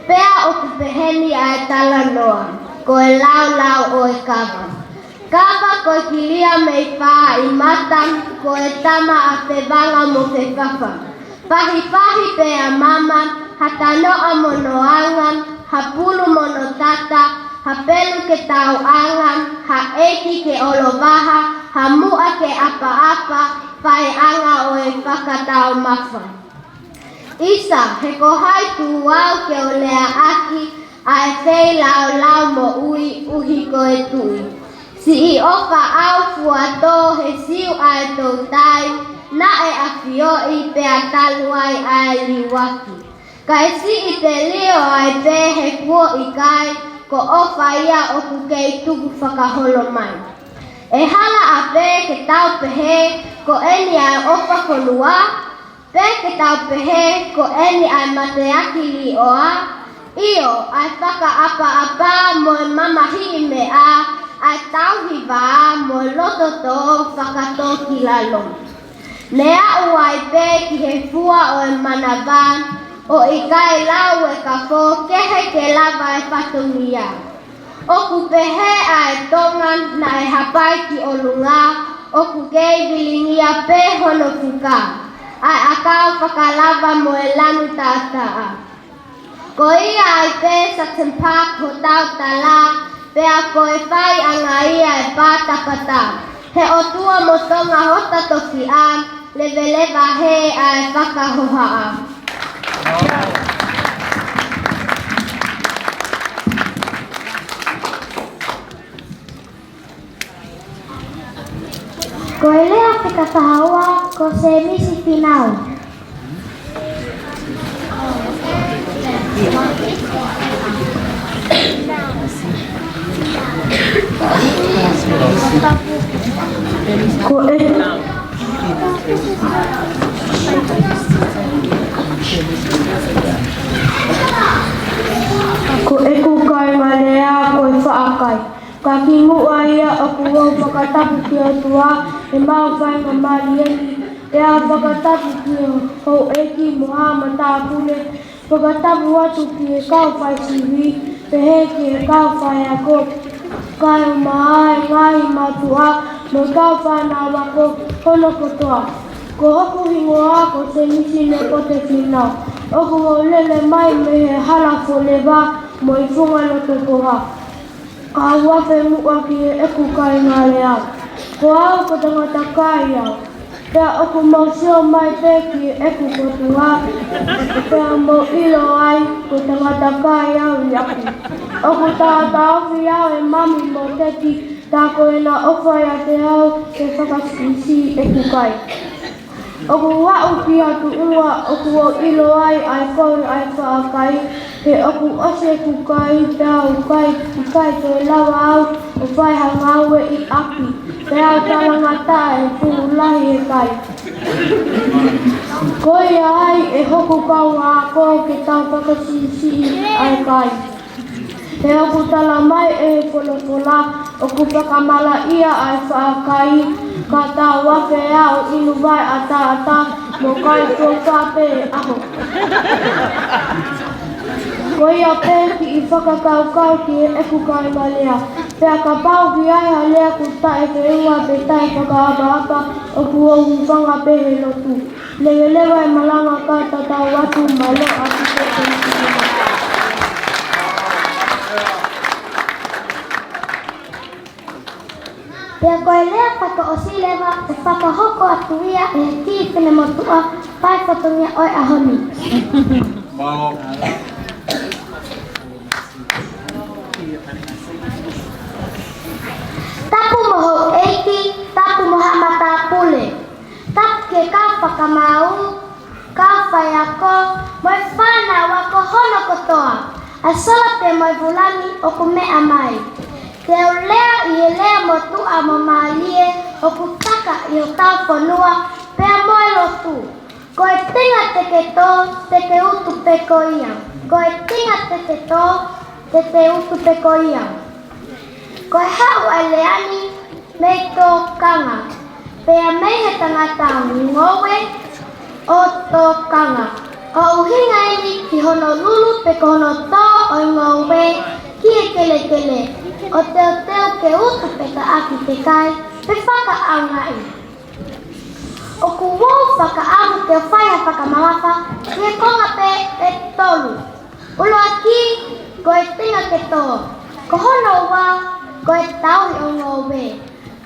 Pea ʻoku peheni ʻa e talanoa, ko e laulau ʻo e kava. Kava ko e kilia mei Fāimata, ko e tama ʻa Fevanga mo Fefafa. Fahifahi pea mama, ha tanoʻa mo noanga, ha pulu mo notata, ha pelu ke tauʻanga, ha ʻeiki ke ʻolovaha, ha muʻa ke ʻapaʻapa, faiʻanga ʻo e fakataumafa. ʻIsa, he ko hai tuku au ke u leaʻaki ʻa e feilaulau moʻui ʻuhi ko e tuʻi. Siʻi ʻofa ʻau fuatō he siu ʻa e toutai, naʻe ʻafioʻi pea talu ai ʻa e liuaki. Kae siʻi telio ai pē he kuo ʻikai, ko ʻofa ia ʻoku kei tuku fakaholo mai. ʻE hala ʻapē ke tau pehē, ko eni ʻa e ʻofa fonua, pe ke tau pehē, ko eni ʻa e mateaki līʻoa, ʻio, ʻa e fakaʻapaʻapa mo e mamahiʻi meʻa, ʻa e tauhi vā mo e loto tō fakatōkilalo. Ne aʻu ai pē ki he fua ʻo e manava, ʻo ʻikai lau e kafo kehe ke lava e fatongia. ʻOku pehē ʻa e Tonga naʻe hapai ki ʻolunga, ʻoku kei vilingia pē hono fuka ʻa e ʻakau fakalava mo e lanu taʻataʻa. Ko ia ai pē Sutton Park hotau tala, pea ko e faiʻanga ia e patapata. He ʻOtua mo Tonga hota tofiʻa, leveleva hē ʻa e fakahohaʻa. Ko e lea fika taha ua, ko Semisi Finau. Ko e, ko ʻeku kāinga lea ko e faʻa kai. Ka kimuʻa ia ʻoku ou fakatapu ki he ʻOtua ʻemau faingamālie ni, pea fakatapu ki he houʻeiki mo haʻa matāpule, fakatapu atu ki he kau faisivi, pehē ki he kau faiako, kaeʻumaʻā e ngaahi mātuʻa mo e kau fānau ako hono kotoa. Ko hoku hingoa ko Semisi Nepote Finau. ʻOku ou lele mai mei he hala Foleva mo e funga loto Poha. Ka u afe muʻa ki heʻeku kāinga lea. Ko au ko tangata kai au. Pea ʻoku mou sio mai pē ki heʻeku kotua, pea mou ʻilo ai ko tangata kai au ʻi ʻapi. ʻOku taʻotaʻofi au ʻe mami mo teti, tā ko ʻena ʻofa ʻiate au ke fakasiʻisiʻi ʻeku kai. ʻOku ou aʻu ki ha tuʻunga ʻoku ou ʻilo ai ʻa e kovi ʻa e faʻa kai, he ʻoku ʻosi ʻeku kai, pea u kai, ʻikai toe lava au ʻo fai ha ngāue ʻi ʻapi, pea u talangataʻa ʻi he fuʻu lahi e kai. Ko ia ai ʻe hoku kau ako ke tau fakasiʻisiʻi ʻa e kai. He ʻoku tala mai ʻe he folofola, ʻoku fakamalaʻia ʻa e faʻa kai, ka tau afe ʻo inu vaʻe ʻataʻatā mo kai tuʻa pē ʻaho. Ko ia pē kiʻi fakakaukau ki heʻeku kāinga lea. Pea kapau ʻoku ʻi ai ha lea ʻoku taʻefeʻunga pe taʻefakaʻapaʻapa, ʻoku ou hūfanga pē he lotu. Leveleva e malanga ka tatau atu, mālō ʻaupito. Pea ko e lea fakaʻosi leva ʻe fakahoko atu ia ʻe he kiʻi finemotuʻa fai fatongia ʻo e ʻaho ni. Mālō. Tapu mo houʻeiki, tapu mo haʻa matāpule. Tapu ki he kau fakamaau, kau faiako, mo e fānau ako hono kotoa, ʻa e sola pē mo e vūlani ʻoku meʻa mai. Te u lea ʻi he lea motuʻa mo mālie ʻoku taka ʻi hotau fonua pea mo e lotu. Ko e tenga te ke tō, te ke utu pē ko ia. Ko e tenga te ke tō, te ke utu pē ko ia. Ko e haʻu ʻa e lea ni mei tōkanga, pea mei he tangata ngoue ʻo tōkanga. ʻOku ʻuhinga eni ki hono lulu pe ko hono tō ʻo e ngoue ki he kelekele, ʻo teuteu ke utu pe taʻaki ke kai pe fakaʻaongaʻi. ʻOku ou fakaʻamu ke fai ha fakamamafa ki he konga pē ʻe tolu. ʻUluaki, ko e tenga ke tō. Ko hono ua, ko e tauhi ʻo e ngoue.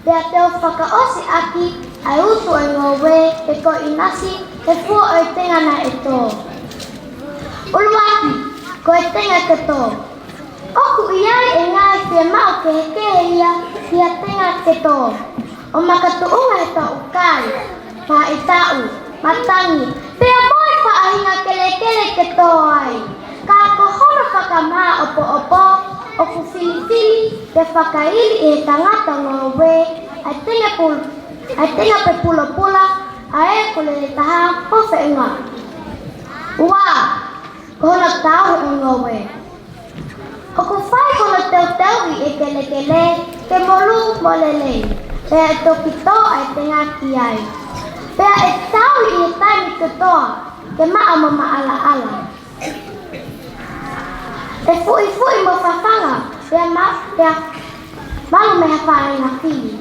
Pea te u fakaʻosi ʻaki ʻa e utu ʻo e ngoue pe ko e ʻinasi he fua ʻo e tenga naʻe tō. ʻUluaki, ko e tenga ke tō. ʻOku ʻi ai e ngaahi fiemaʻu kehekehe ia ki ha tenga ke tō. ʻO makatuʻunga he toʻukai, faʻahitaʻu, matangi, pea mo e faʻahinga kelekele ke tō ai. Ka ko hono fakamāʻopoʻopo, ʻoku filifili ke fakaili ʻe he tangata ngoue ʻa e tenga pul-, ʻa e tenga pe pulopula ʻa ē ʻoku lele taha mo feʻunga. Ua, ko hono tauhi ʻo e ngoue. ʻOku fai hono teuteuʻi ʻe he kelekele ke molū mo lelei, pea ʻe toki tō ʻa e tenga ki ai. Pea ʻe tauhi ʻi he taimi totoa, ke maʻa mo maʻalaʻala. ʻE fuʻifuʻi mo fafanga, pea ma-, pea malu mei ha faʻahinga fili.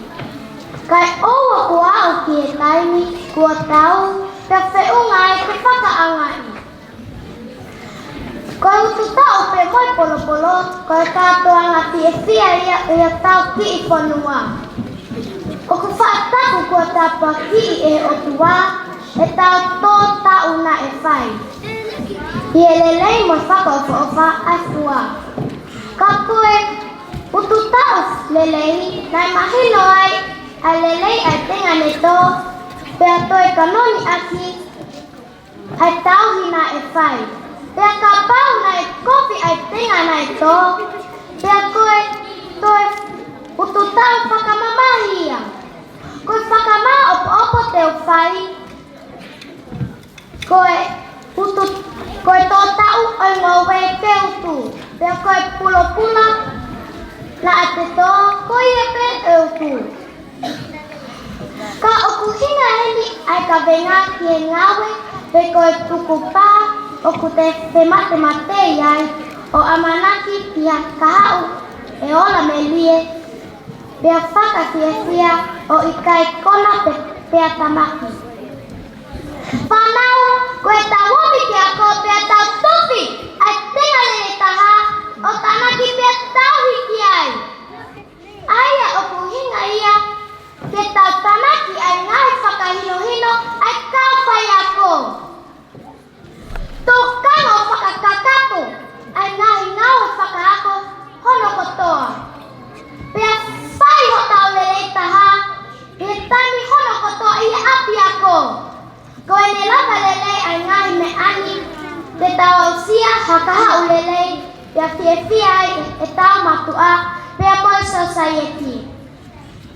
Kae ʻoua kuo aʻu ki he taimi kuo tau, pea feʻunga ai ke fakaʻaongaʻi. Ko e utu taʻu pea mo e polopolo, ko e kātoanga fiefia ia ʻi hotau kiʻi fonua. ʻOku fakatapu kuo tāpuakiʻi ʻe he ʻOtua ʻetau tō taʻu naʻe fai ʻi he lelei mo e fakaʻofoʻofa ʻa e fua. Ka ko e utu taʻu lelei, naʻe mahino ai ʻa e lelei ʻa e tenga ne tō, pea toe kanoni ʻaki ʻa e tauhi naʻe fai. Pea kapau naʻe kofi ʻa e tenga naʻe tō, pea ko e toe utu taʻu fakamamahi ia. Ko e fakamāʻopoʻopo te u fai, ko e utu, ko e tō taʻu ʻo e ngoue ke utu, pea ko e pulopula naʻa te tō, ko ia pē ʻe utu. Ka ʻoku hinga eni ʻa e kaveinga ki he ngāue pe ko e tukupā ʻoku te fematematei ai ʻo ʻamanaki ki ha kahaʻu ʻe ola melie, pea fakafiefia ʻo ʻikai kona pe, pea tānaki. Fānau, ko ʻetau omi ki he ako pea tau tufi ʻa e tenga lelei taha ʻo tānaki pea tauhi ki ai. ʻA ia ʻoku hinga ia ke tau tānaki ʻa e ngaahi fakahinohino ʻa e kau faiako. Tokanga ʻo fakakakato ʻa e ngaahi ngāue fakaako hono kotoa. Pea fai hotau lelei taha ʻi he taimi hono kotoa ʻi he ʻapiako. Ko ʻene lava lelei ʻa e ngaahi meʻa ni, te tau aʻusia ha kahaʻu lelei, pea fiefia ai ʻetau mātuʻa, pea mo e sōsaieti.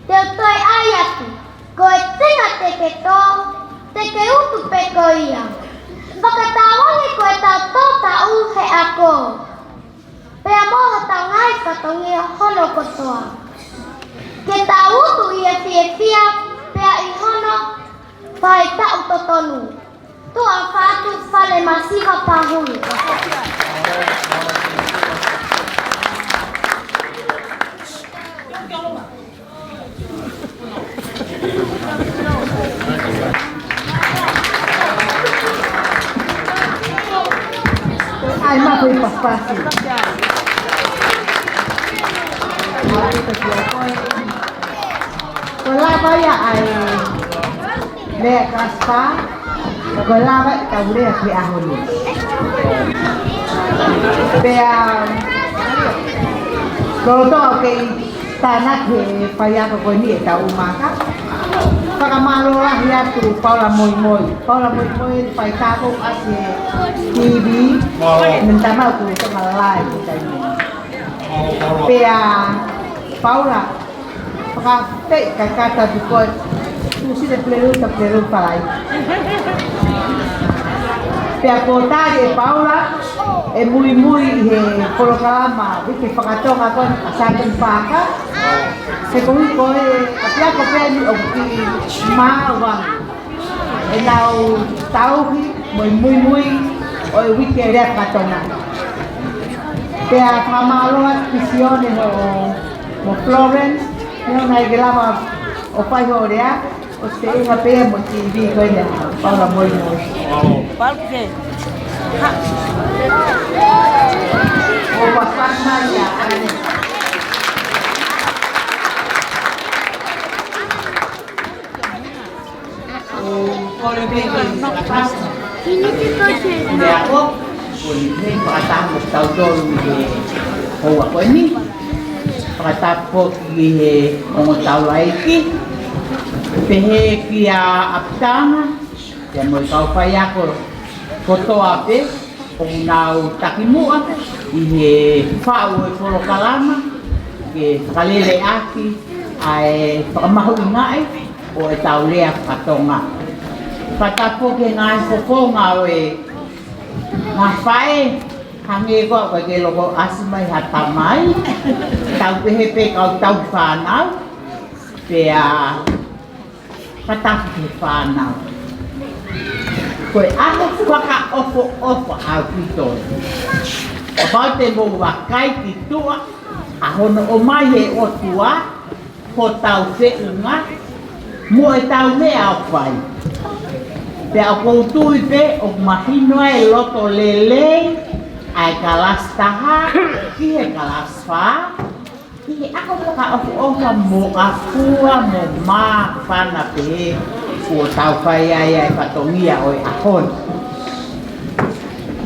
Te u toe ʻai atu, ko e tenga te ke tō, te ke utu pē ko ia. Fakatauange ko ʻetau tō taʻu he ako, pea mo hotau ngaahi fatongia hono kotoa. Ke tau utu ʻi he fiefia, pea ʻi hono faʻahitaʻu totonu. Tuʻa ʻofa atu, Fale Masiva Pahulu. ʻAi, mapu i papasi. Ko e lava ia ʻa e lea Kaspa, ko e lava ʻetau lea ki he ʻaho ni. Pea, lolotonga ʻoku kei tānaki ʻe he faiako ko eni ʻetau ʻumaka. Fakamālō lahi atu Paula Moimoi. Paula Moimoi, faiako ʻa e TV, mo e tamau ku tama lai ko taimi. Pea, Paula, fakafeʻi kakata tu koe, tu si te pulelulu, ta pulelulu palai. Pea ko tali ʻe Paula, ʻe muimui ʻi he polokalama, ʻi he fakatonga ko ē ʻa Sātoni Pāka. He ko ē ko e ʻapiako pē eni ʻoku kiʻi maʻu ai ʻenau tauhi mo e muimui ʻo e uike lea fakatonga. Pea fakamālō atu ki Sione mo, mo Florence, neongo naʻe ʻikai ke lava ʻo fai hoʻo lea, ʻo te unga pea mo TV ko ena, Paula Moimoi. Palke. Ha. ʻO papana ia, ane. ʻO kole pē ke fakatasi. Ko e meʻa ko eni, fakatapu kitautolu ʻi he houa ko eni. Fakatapu ki he ongo taulaʻeiki. Pehē kia ʻApitana, pea mo e kau faiako kotoa pē ʻoku nau takimuʻa ʻi he faʻu e polokalama ke fakalele ʻaki ʻa e fakamahuʻingaʻi ʻo ʻetau lea fakatonga. Fakatapu ki he ngaahi fofonga ʻo e ngaahi faʻē, hangē ko ē ʻoku ʻikai ke loko ʻasi mai ha tamai, tau pehē pē kau tauhi fānau, pea Kātaki ki he fānau. Ko e ʻaho fakaʻofoʻofa ʻaupito. Kapau te mou vakai ki tuʻa, ʻa hono ʻomai ʻe he ʻOtua hotau feʻunga mo ʻetau meʻa ʻoku fai. Pea ʻoku ou tui pē ʻoku mahino e loto lelei ʻa e kalasi taha ki he kalasi fā, ʻi he ʻaho fakaʻofoʻofa mo ʻafua mo māfana pehē kuo tau fai ai ʻa e fatongia ʻo e ʻaho ni.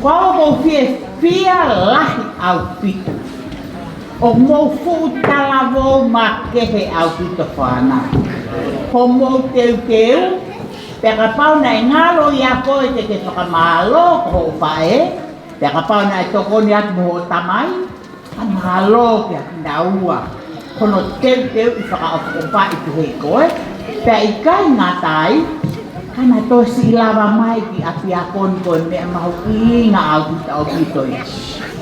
Ko au ʻoku ou fiefia lahi ʻaupito ʻoku mou fuʻu talavou makehe ʻaupito fānau. Ko hoʻomou teuteu, pea kapau naʻe ngalo ʻia koe te ke fakamālō ko hoʻo faʻē, pea kapau naʻe tokoni atu mo hoʻo tamai, fakamālō kia kinaua. Ko hono teuteuʻi fakaʻofoʻofaʻi pehē koe, pea ʻikai ngata ai, ka naʻe toe siʻi lava mai ki ʻapiako ni, ko e meʻa mahuʻinga ʻaupito ʻaupito ia.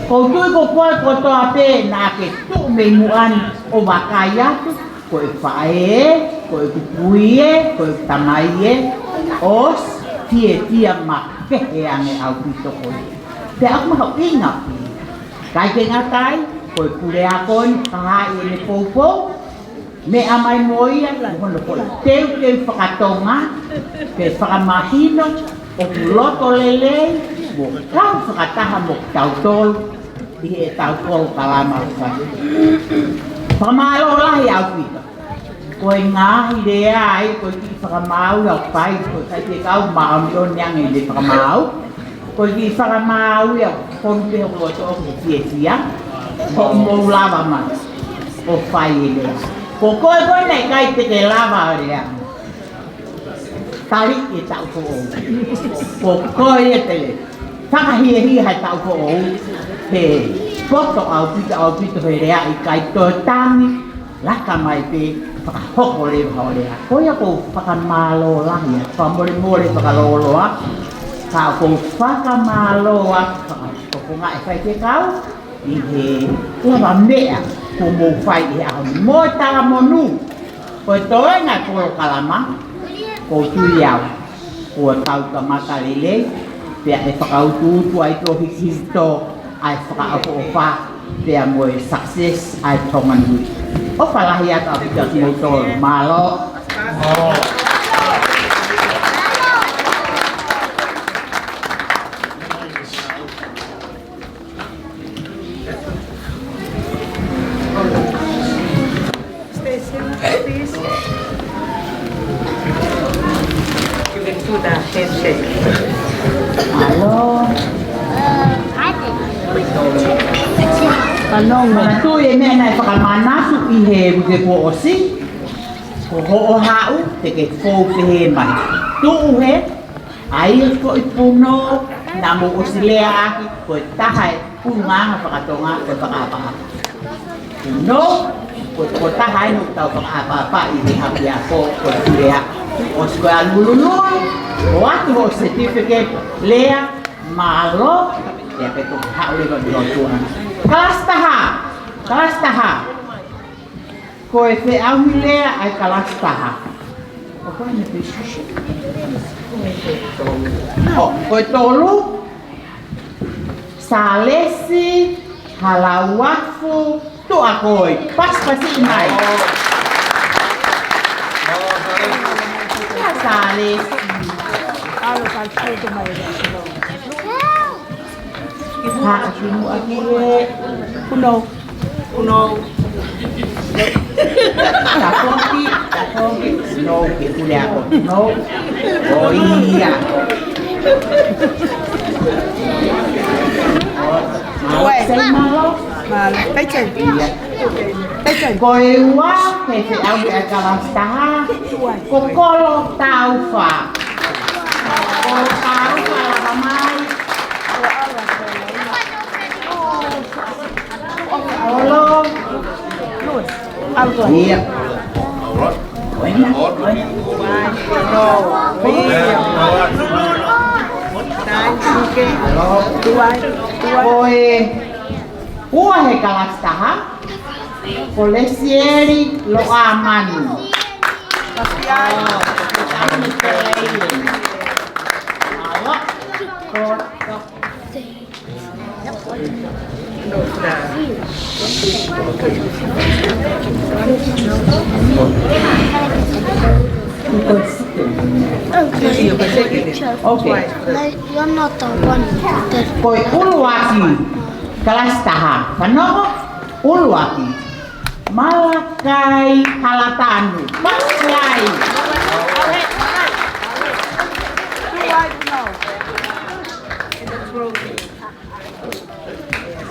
ʻOku ou tui ko koe kotoa pē naʻa ke tuʻu mei muʻa ni ʻo vakai atu, ko e faʻē, ko e kui ē, ko e tamai ē, ʻosi fiefia makehe ange ʻaupito koe. Pea ʻoku mahuʻinga pē. ʻIkai ke ngata ai, ko e puleako ni, ka haʻi ʻene poupou, meʻa mai mo ia, mo hono foʻi teuteu fakatonga, ke fakamahino ʻoku loto lelei mo kau fakataha mo kitautolu ʻi heʻetau polokalama ʻoku fai. Fakamālō lahi ʻaupito. Ko e ngaahi lea ai, ko e kiʻi fakamaau ia ʻoku fai, ko e faifekau māʻoniʻoni ange ʻene fakamaau. Ko e kiʻi fakamaau ia ʻoku ou pehē ʻoku loto ʻoku fiefia, hoʻomou lava mai ʻo fai e lea. Ko koe ko ē naʻe ʻikai te ke lava ʻo lea, tali e taʻu foʻou. Ko koe ia te ke fakahiahia he taʻu foʻou, he poto ʻaupito, ʻaupito he lea, ʻikai toe tangi, laka mai pē, fakahoko leva hoʻo lea. Ko ia ʻoku ou fakamālō lahi atu, fakamolemole fakalōloa, ka ʻoku ou fakamālō atu, fakatokongaʻi e faifekau, ʻi he lava meʻa kuo mou fai ʻi he ʻaho ni. Mo e talamonū, ko e toenga e polokalama, ʻoku ou tui au kuo tau kamata lelei, pea ʻe fakautuutu ai pē ʻo hikihiki atu ʻa e fakaʻofoʻofa, pea mo e success ʻa e Tonga Nui. ʻOfa lahi atu ʻaupito kiate kimoutolu. Mālō. Station, please. You can do the handshake. Hello. Hello. Manatuʻi e meʻa naʻe fakamanatu ʻi he uike kuo ʻosi. Ko hoʻo haʻu, te ke fou pehē mai. Tuʻu hē, ʻai e foʻi punou naʻa mou ʻosi leaʻaki, ko e taha e ʻulungaanga fakatonga ko e fakaʻapaʻapa. Punou, ko e tokotaha eni ʻoku tau fakaʻapaʻapa ʻi he ʻapiako, ko e lea. ʻOsi ko e ʻalu lulululu, ʻoatu hoʻo certificate, lea, mālō, pea ke toki haʻu leva ki loto ʻana. Kalasi taha, kalasi taha. Ko e feʻauhi lea ʻa e kalasi taha. ʻO ko e ne pēsisi. ʻO, ko e tolu. Sālesi Halauafu Tuʻakoi. Pasipasi mai. Sālesi. Alo, Sālesi, alo, mai. Haʻa ki muʻa ki he punou. Punou. Tafoki, tafoki. Punou, ke pule ako. Punou. ʻOia. Mālō, Uai. Sai mālō. Mālō. Peitai. Ia. Peitai. Ko e ua, he feʻauhi ʻa e kalasi taha. Ko Kolo Taufa. Kolo Taufa, lava mai. Olo. Ia. Ko e ua he kalasi taha, ko Lesieli Loʻamanu. Okay. No, you're not the one that Ko e ʻuluaki, kalasi taha. Fanongo, ʻuluaki. Malakai Halatanu. Malakai.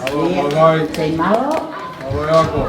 Mālō, mālō. Sei mālō. Mālō, ako.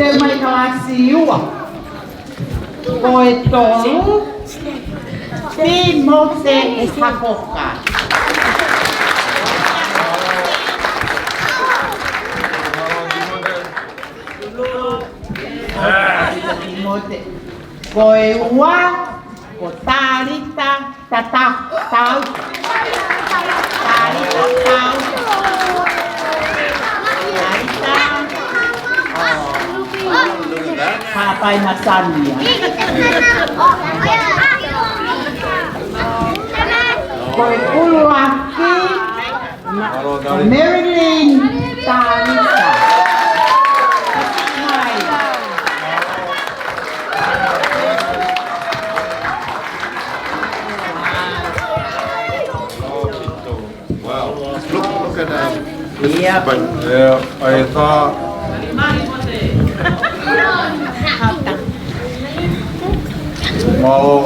Teu mai kalasi ua. Ko e tolu, Timote Hakoka. Timote. Ko e ua, ko Talita Tatau. Tau. Talita Tau. Talita. Oh. Pāpai masani ia. Ko e ʻuluaki, Marilyn Talita. Mai. Wow. Look, look at that. Ia. But, yeah, I thought. Mālō.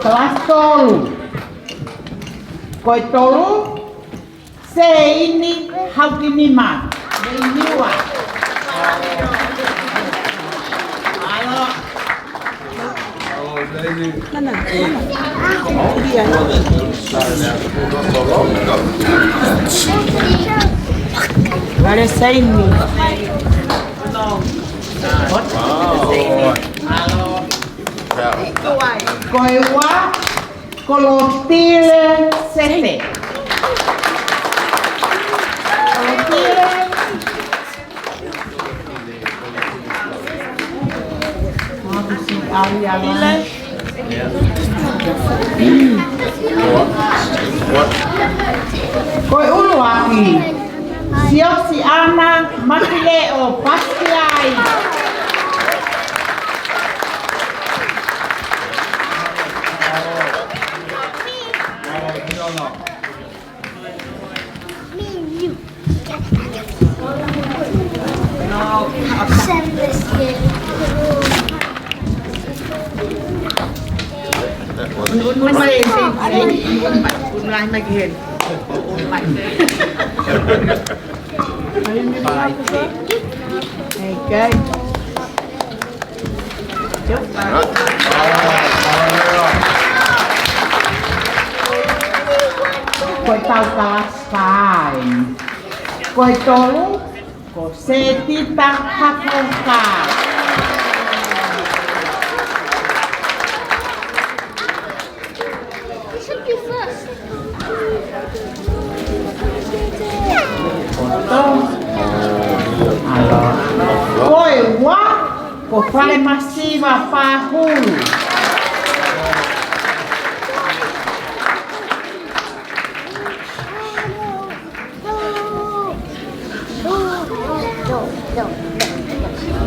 Kalasi tolu. Ko e tolu, Seini Haukimima. Mei Niua. Mālō. Vale Seini. Mālō. Ko e ua, Kolotile Sete. Kolotile. Mātusi au ia la. Ko e ʻuluaki, Siosiana Makileʻo Pasiai. Un, un mai, un mai, un mai ki heni. Un mai. Okay. Ko e tau kalasi fā eni. Ko e tolu, ko Setita Hakoka. Ko e ua, ko Falemasiva Pahulu.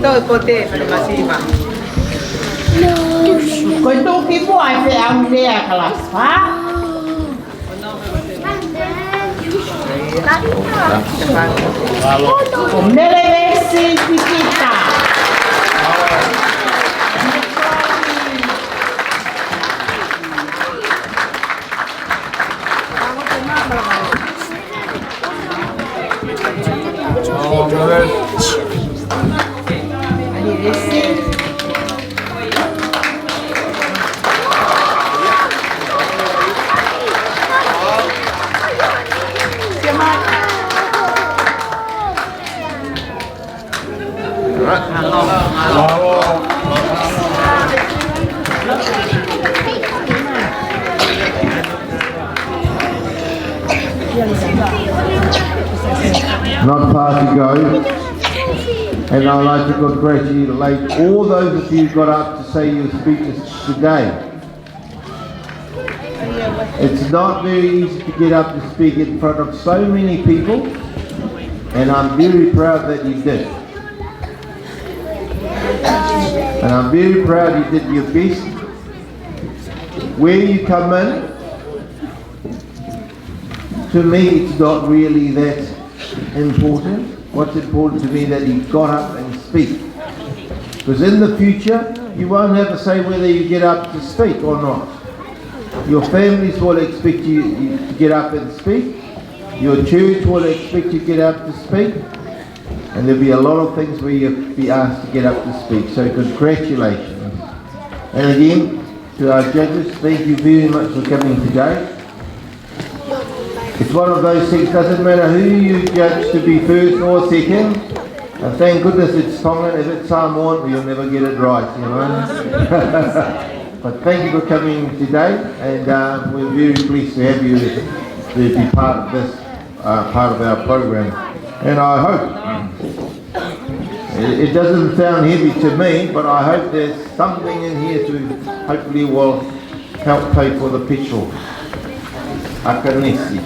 Toe pote, Falemasiva. Ko e tuʻukimuʻa ʻa e feʻauhi lea kalasi fā, ko Melevesi Pipita. Not far to go. And I'd like to congratulate all those of you who got up to say your speeches today. It's not very easy to get up to speak in front of so many people, and I'm very proud that you did. And I'm very proud you did your best. Where you come in, to me, it's not really that important. What's important to me that you got up and speak. Because in the future, you won't have to say whether you get up to speak or not. Your families will expect you, you to get up and speak. Your church will expect you to get up to speak. And there'll be a lot of things where you'll be asked to get up to speak. So congratulations. And again, to our judges, thank you very much for coming today. It's one of those things, doesn't matter who you judge to be first or second. And thank goodness it's Tongan. If it's Samoan, you'll never get it right, you know. But thank you for coming today, and uh, we're very pleased to have you to be part of this uh, part of our program. And I hope, it, it doesn't sound heavy to me, but I hope there's something in here to hopefully will help pay for the petrol. ʻAkanesi.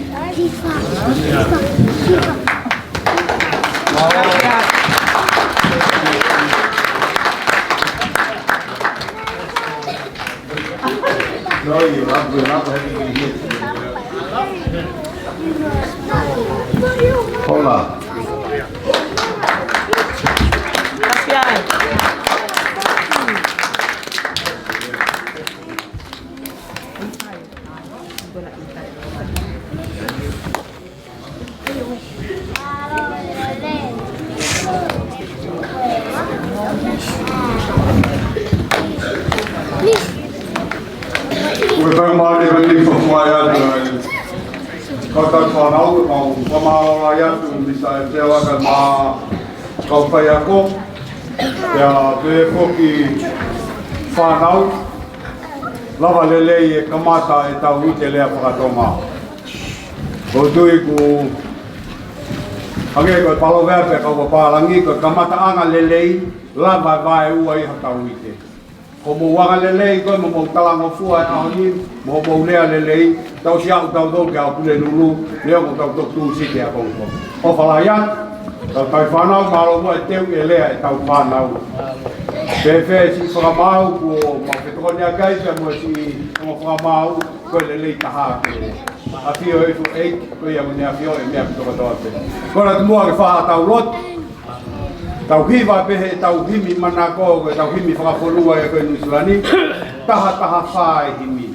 No, you love, we love having you here. Hola. Ko e faingamālie ʻeni ke fai atu ai. Kau tau fānau, mau fakamālō atu, Misa ʻEteoa kae ʻumaʻā e kau faiako. Pea pehē foki fānau, lava lelei e kamata ʻetau ʻite lea faka-Tonga. ʻOku ou tui ʻoku hangē ko e palōveape ʻa e kau pālangi, ko e kamataʻanga lelei, lava e vaeua ʻi haʻatau ʻite. Ko hoʻomou anga lelei ko ē mo hoʻomou talangofua he ʻaho ni, mo hoʻomou lea lelei, tau siʻi aʻu tautolu ki he ʻaho Pulelulu, neongo ʻetau toki tuʻusi ki he ʻaho ko ē. ʻOfa lahi atu, kau tau fānau, mālō muʻa e teu e lea ʻetau fānau. Pehē e siʻi fakamaau kuo mau fetokoniʻaki ai, pea mo e siʻi ongo fakamaau, ko e lelei taha ke ʻafio e fuʻu ʻeiki, ko ia ʻoku ne ʻafio he meʻa kotoa pē. Ko e lata muʻa ke fai haʻatau lotu. Tau hiva pē ʻetau himi manako, ko ʻetau himi fakafonua ia ko ē Nuʻu Sila ni. Taha taha fā e himi.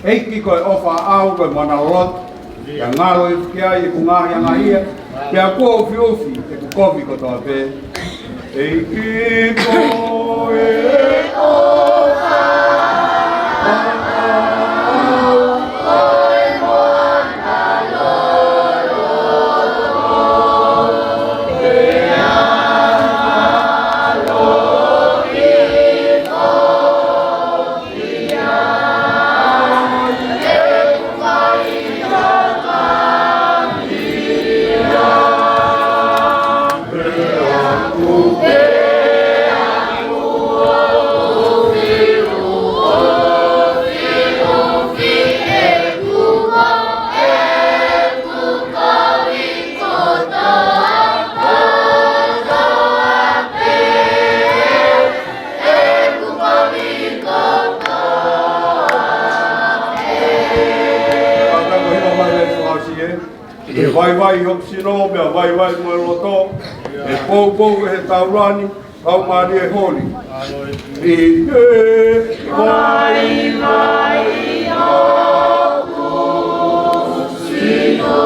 ʻEiki ko e ʻofa ʻaʻau ko e mana loloto. Pea ngalo hifo ki ai ʻeku ngaahi angahia. Pea kuo ufiufi ʻeku kovi kotoa pē. ʻEiki ko e ʻofa ʻaʻau. Vaivai hoku sino, pea vaivai mo e loto, ʻe poupou ʻe he taulani, kau mālie holi. ʻI he vaivai hoku sino.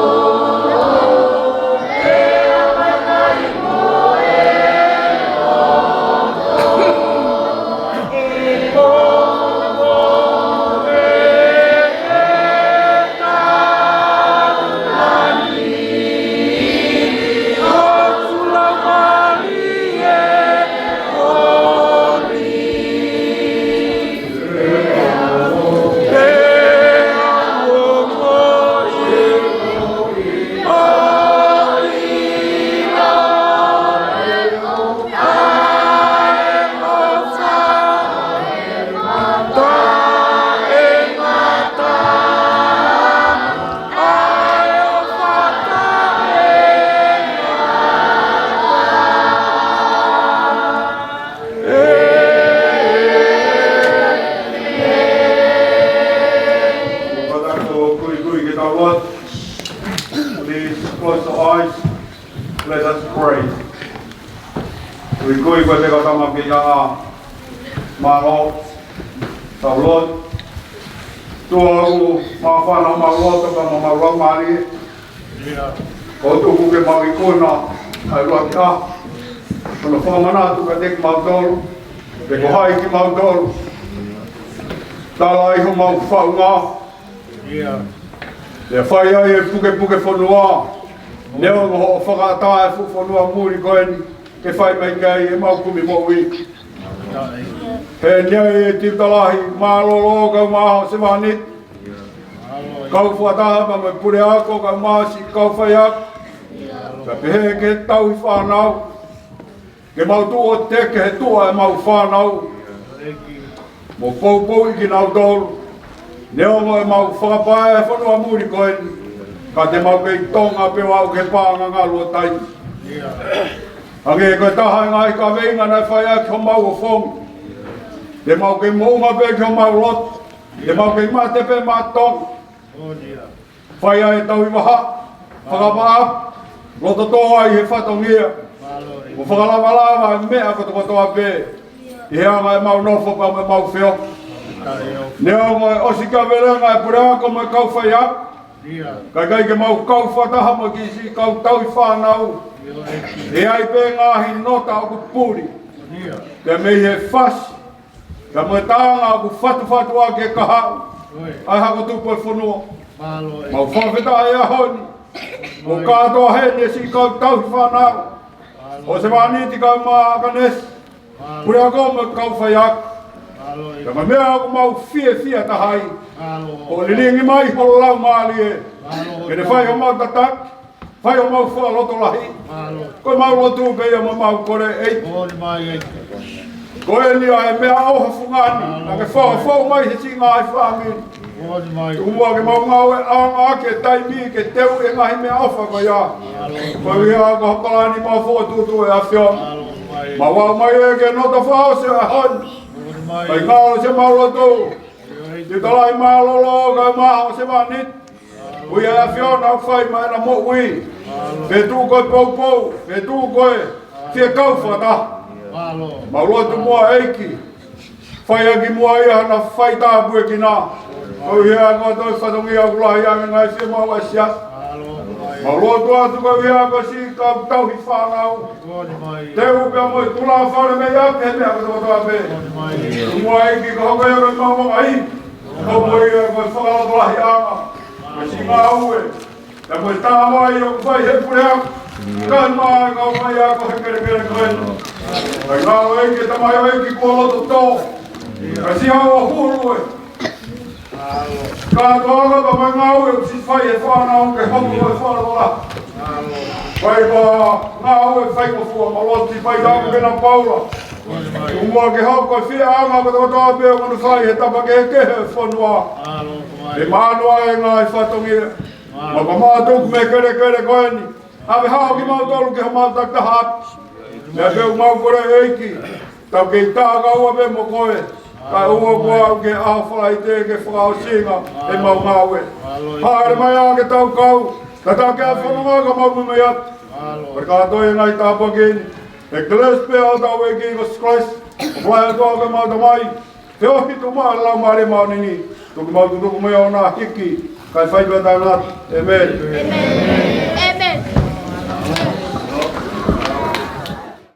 Please close your eyes. Let us pray. Kuikui ko e teka tama pia. Mālō. Tau lotu. ʻOtua ʻoku māfana homau loto pea mo homau laumālie. Ko e tuku ke mau ikuna ʻa e ʻuluaki ʻaho. Ko hono fakamanatu kiate kimautolu pe ko hai kimautolu. Tala ai homau faʻunga. Pea fai ai e pukepuke fonua. Neongo hoʻo fakaʻatā e fuʻu fonua muli ko eni ke fai mai ki ai ʻemau kumi moʻui. He ʻi ai e tiuta lahi mālōlō kae ʻumaʻā ho sevāniti. Kau fakataha pea mo e puleako kae ʻumaʻā siʻi kau faiako. Pea pehē ki he tauhi fānau. Ke mau tuʻu ʻo teke he tuʻa ʻemau fānau. Mo poupouʻi kinautolu. Neongo ʻemau fakapae e fonua muli ko eni. Ka te mau kei Tonga pē ʻo aʻu ki he paʻanga ngalu ʻo taimi. Hangē ko e taha e ngaahi kaveinga naʻe fai ʻaki homau ʻofongi. Te mau kei moʻunga pē ki homau lotu. Te mau kei mate pē maʻa Tonga. Fai ai e tauhi vahaʻa, fakamaʻapu, loto tō ai he fatongia. Mo fakalavalava e meʻa kotokotoa pē ʻi he anga ʻemau nofo pea mo ʻemau feohi. Neongo e ʻosi kavelenga e puleako mo e kau faiako, ka ʻikai ke mau kau fakataha mo e kiʻi siʻi kau tauhi fānau. ʻE ʻi ai pē ngaahi nota ʻoku puli. Pea mei he fasi, ka mo e taʻanga ʻoku fatufatu ʻaki e kahaʻu ʻa e hako tupu e fonua. Mau fakafetaʻi he ʻaho ni. Mo kātoa heni e siʻi kau tauhi fānau, ho sevāniti kae ʻumaʻā ʻAkanesi, puleako mo e kau faiako. Ka ko e meʻa ʻoku mau fiefia taha ai, ko e lilingi mai ho Laumālie ke ne fai homau tataki, fai homau fakalotolahi. Ko ʻemau lotu pē ia mo ʻemau kole, ʻEiki. Ko eni ʻa e meʻaʻofa fungani naʻa ke fakafoʻou mai he siʻi ngaahi fāmili. Tuku muʻa ke mau ngāueʻanga ʻaki e taimi ke teuʻi e ngaahi meʻaʻofa ko ia. Koeʻuhi ko e palani maʻu fokotuʻutuʻu ʻe he ʻAfiona. Mau aʻu mai ē ki he nota fakaʻosi ʻo e ʻaho ni. Kae ngalo siʻemau lotu. Tiuta lahi mālōlō kae ʻumaʻā ho sevāniti. Ui ʻa e ʻAfiona ʻo fai mai ʻena moʻui. Fetuʻu ko e poupou, fetuʻu ko e fie kau fakataha. Mau lotu muʻa, ʻEiki. Fai ʻaki muʻa ia hano fai tāpuekina. Koeʻuhi ko e toe fatongia ʻoku lahi ange ngaahi fiemaʻu ʻa e siasi. Mau lotu atu koeʻuhi ko e siʻi kau tauhi fānau. Teu pea mo e tulafale mei ʻapi he meʻa kotokotoa pē. Muʻa, ʻEiki, ka hoko ia ko e mau vakai. Hoko ia ko e fakalotolahiʻanga. Ko e siʻi ngāue. Pea mo e tāmai ʻoku fai he puleako. Kae ʻumaʻā e kau faiako he kelekele ko eni. Kae ngalo, ʻEiki, e tamaioʻeiki kuo loto tō. Ka siʻi hau ʻo hulu e kātoanga pea mo e ngāue ʻoku siʻi fai he fānau ke hoko ko e fakalotolahi. Fai ko e ngāue faingofua, mau lotu siʻi fai ʻaki ʻena paula. Tuku muʻa ke hoko e fieʻanga kotokotoa pē ʻoku ne fai he tapa kehekehe ʻo e fonua. Ke maʻanu ai e ngaahi fatongia. Mau ka mātuku mei he kelekele ko eni. ʻAve hao kimautolu ki homau takitaha ʻapi. Pea pehē ʻoku mau kole, ʻEiki, tau kei tā kaua pē mo koe. Kae ʻoua kuo aʻu ki he ʻaho Falaite ke fakaʻosinga ʻemau ngāue. Hāʻele mai ā ke tau kau. Tatau ki he fononga ka mau muimui atu. Pea kātoi e ngaahi tāpuaki ni ʻe he kelesi pē ʻa hotau ʻEiki ko Sīsū Kalaisi, ʻofa ʻa e ʻOtua ko homau Tamai, feohi tuʻu maʻu ʻa e Laumālie Māʻoniʻoni, tuku mau tutuku mo ia ʻo na hiki, kae fai pē ʻo taʻengata. ʻĒmeni.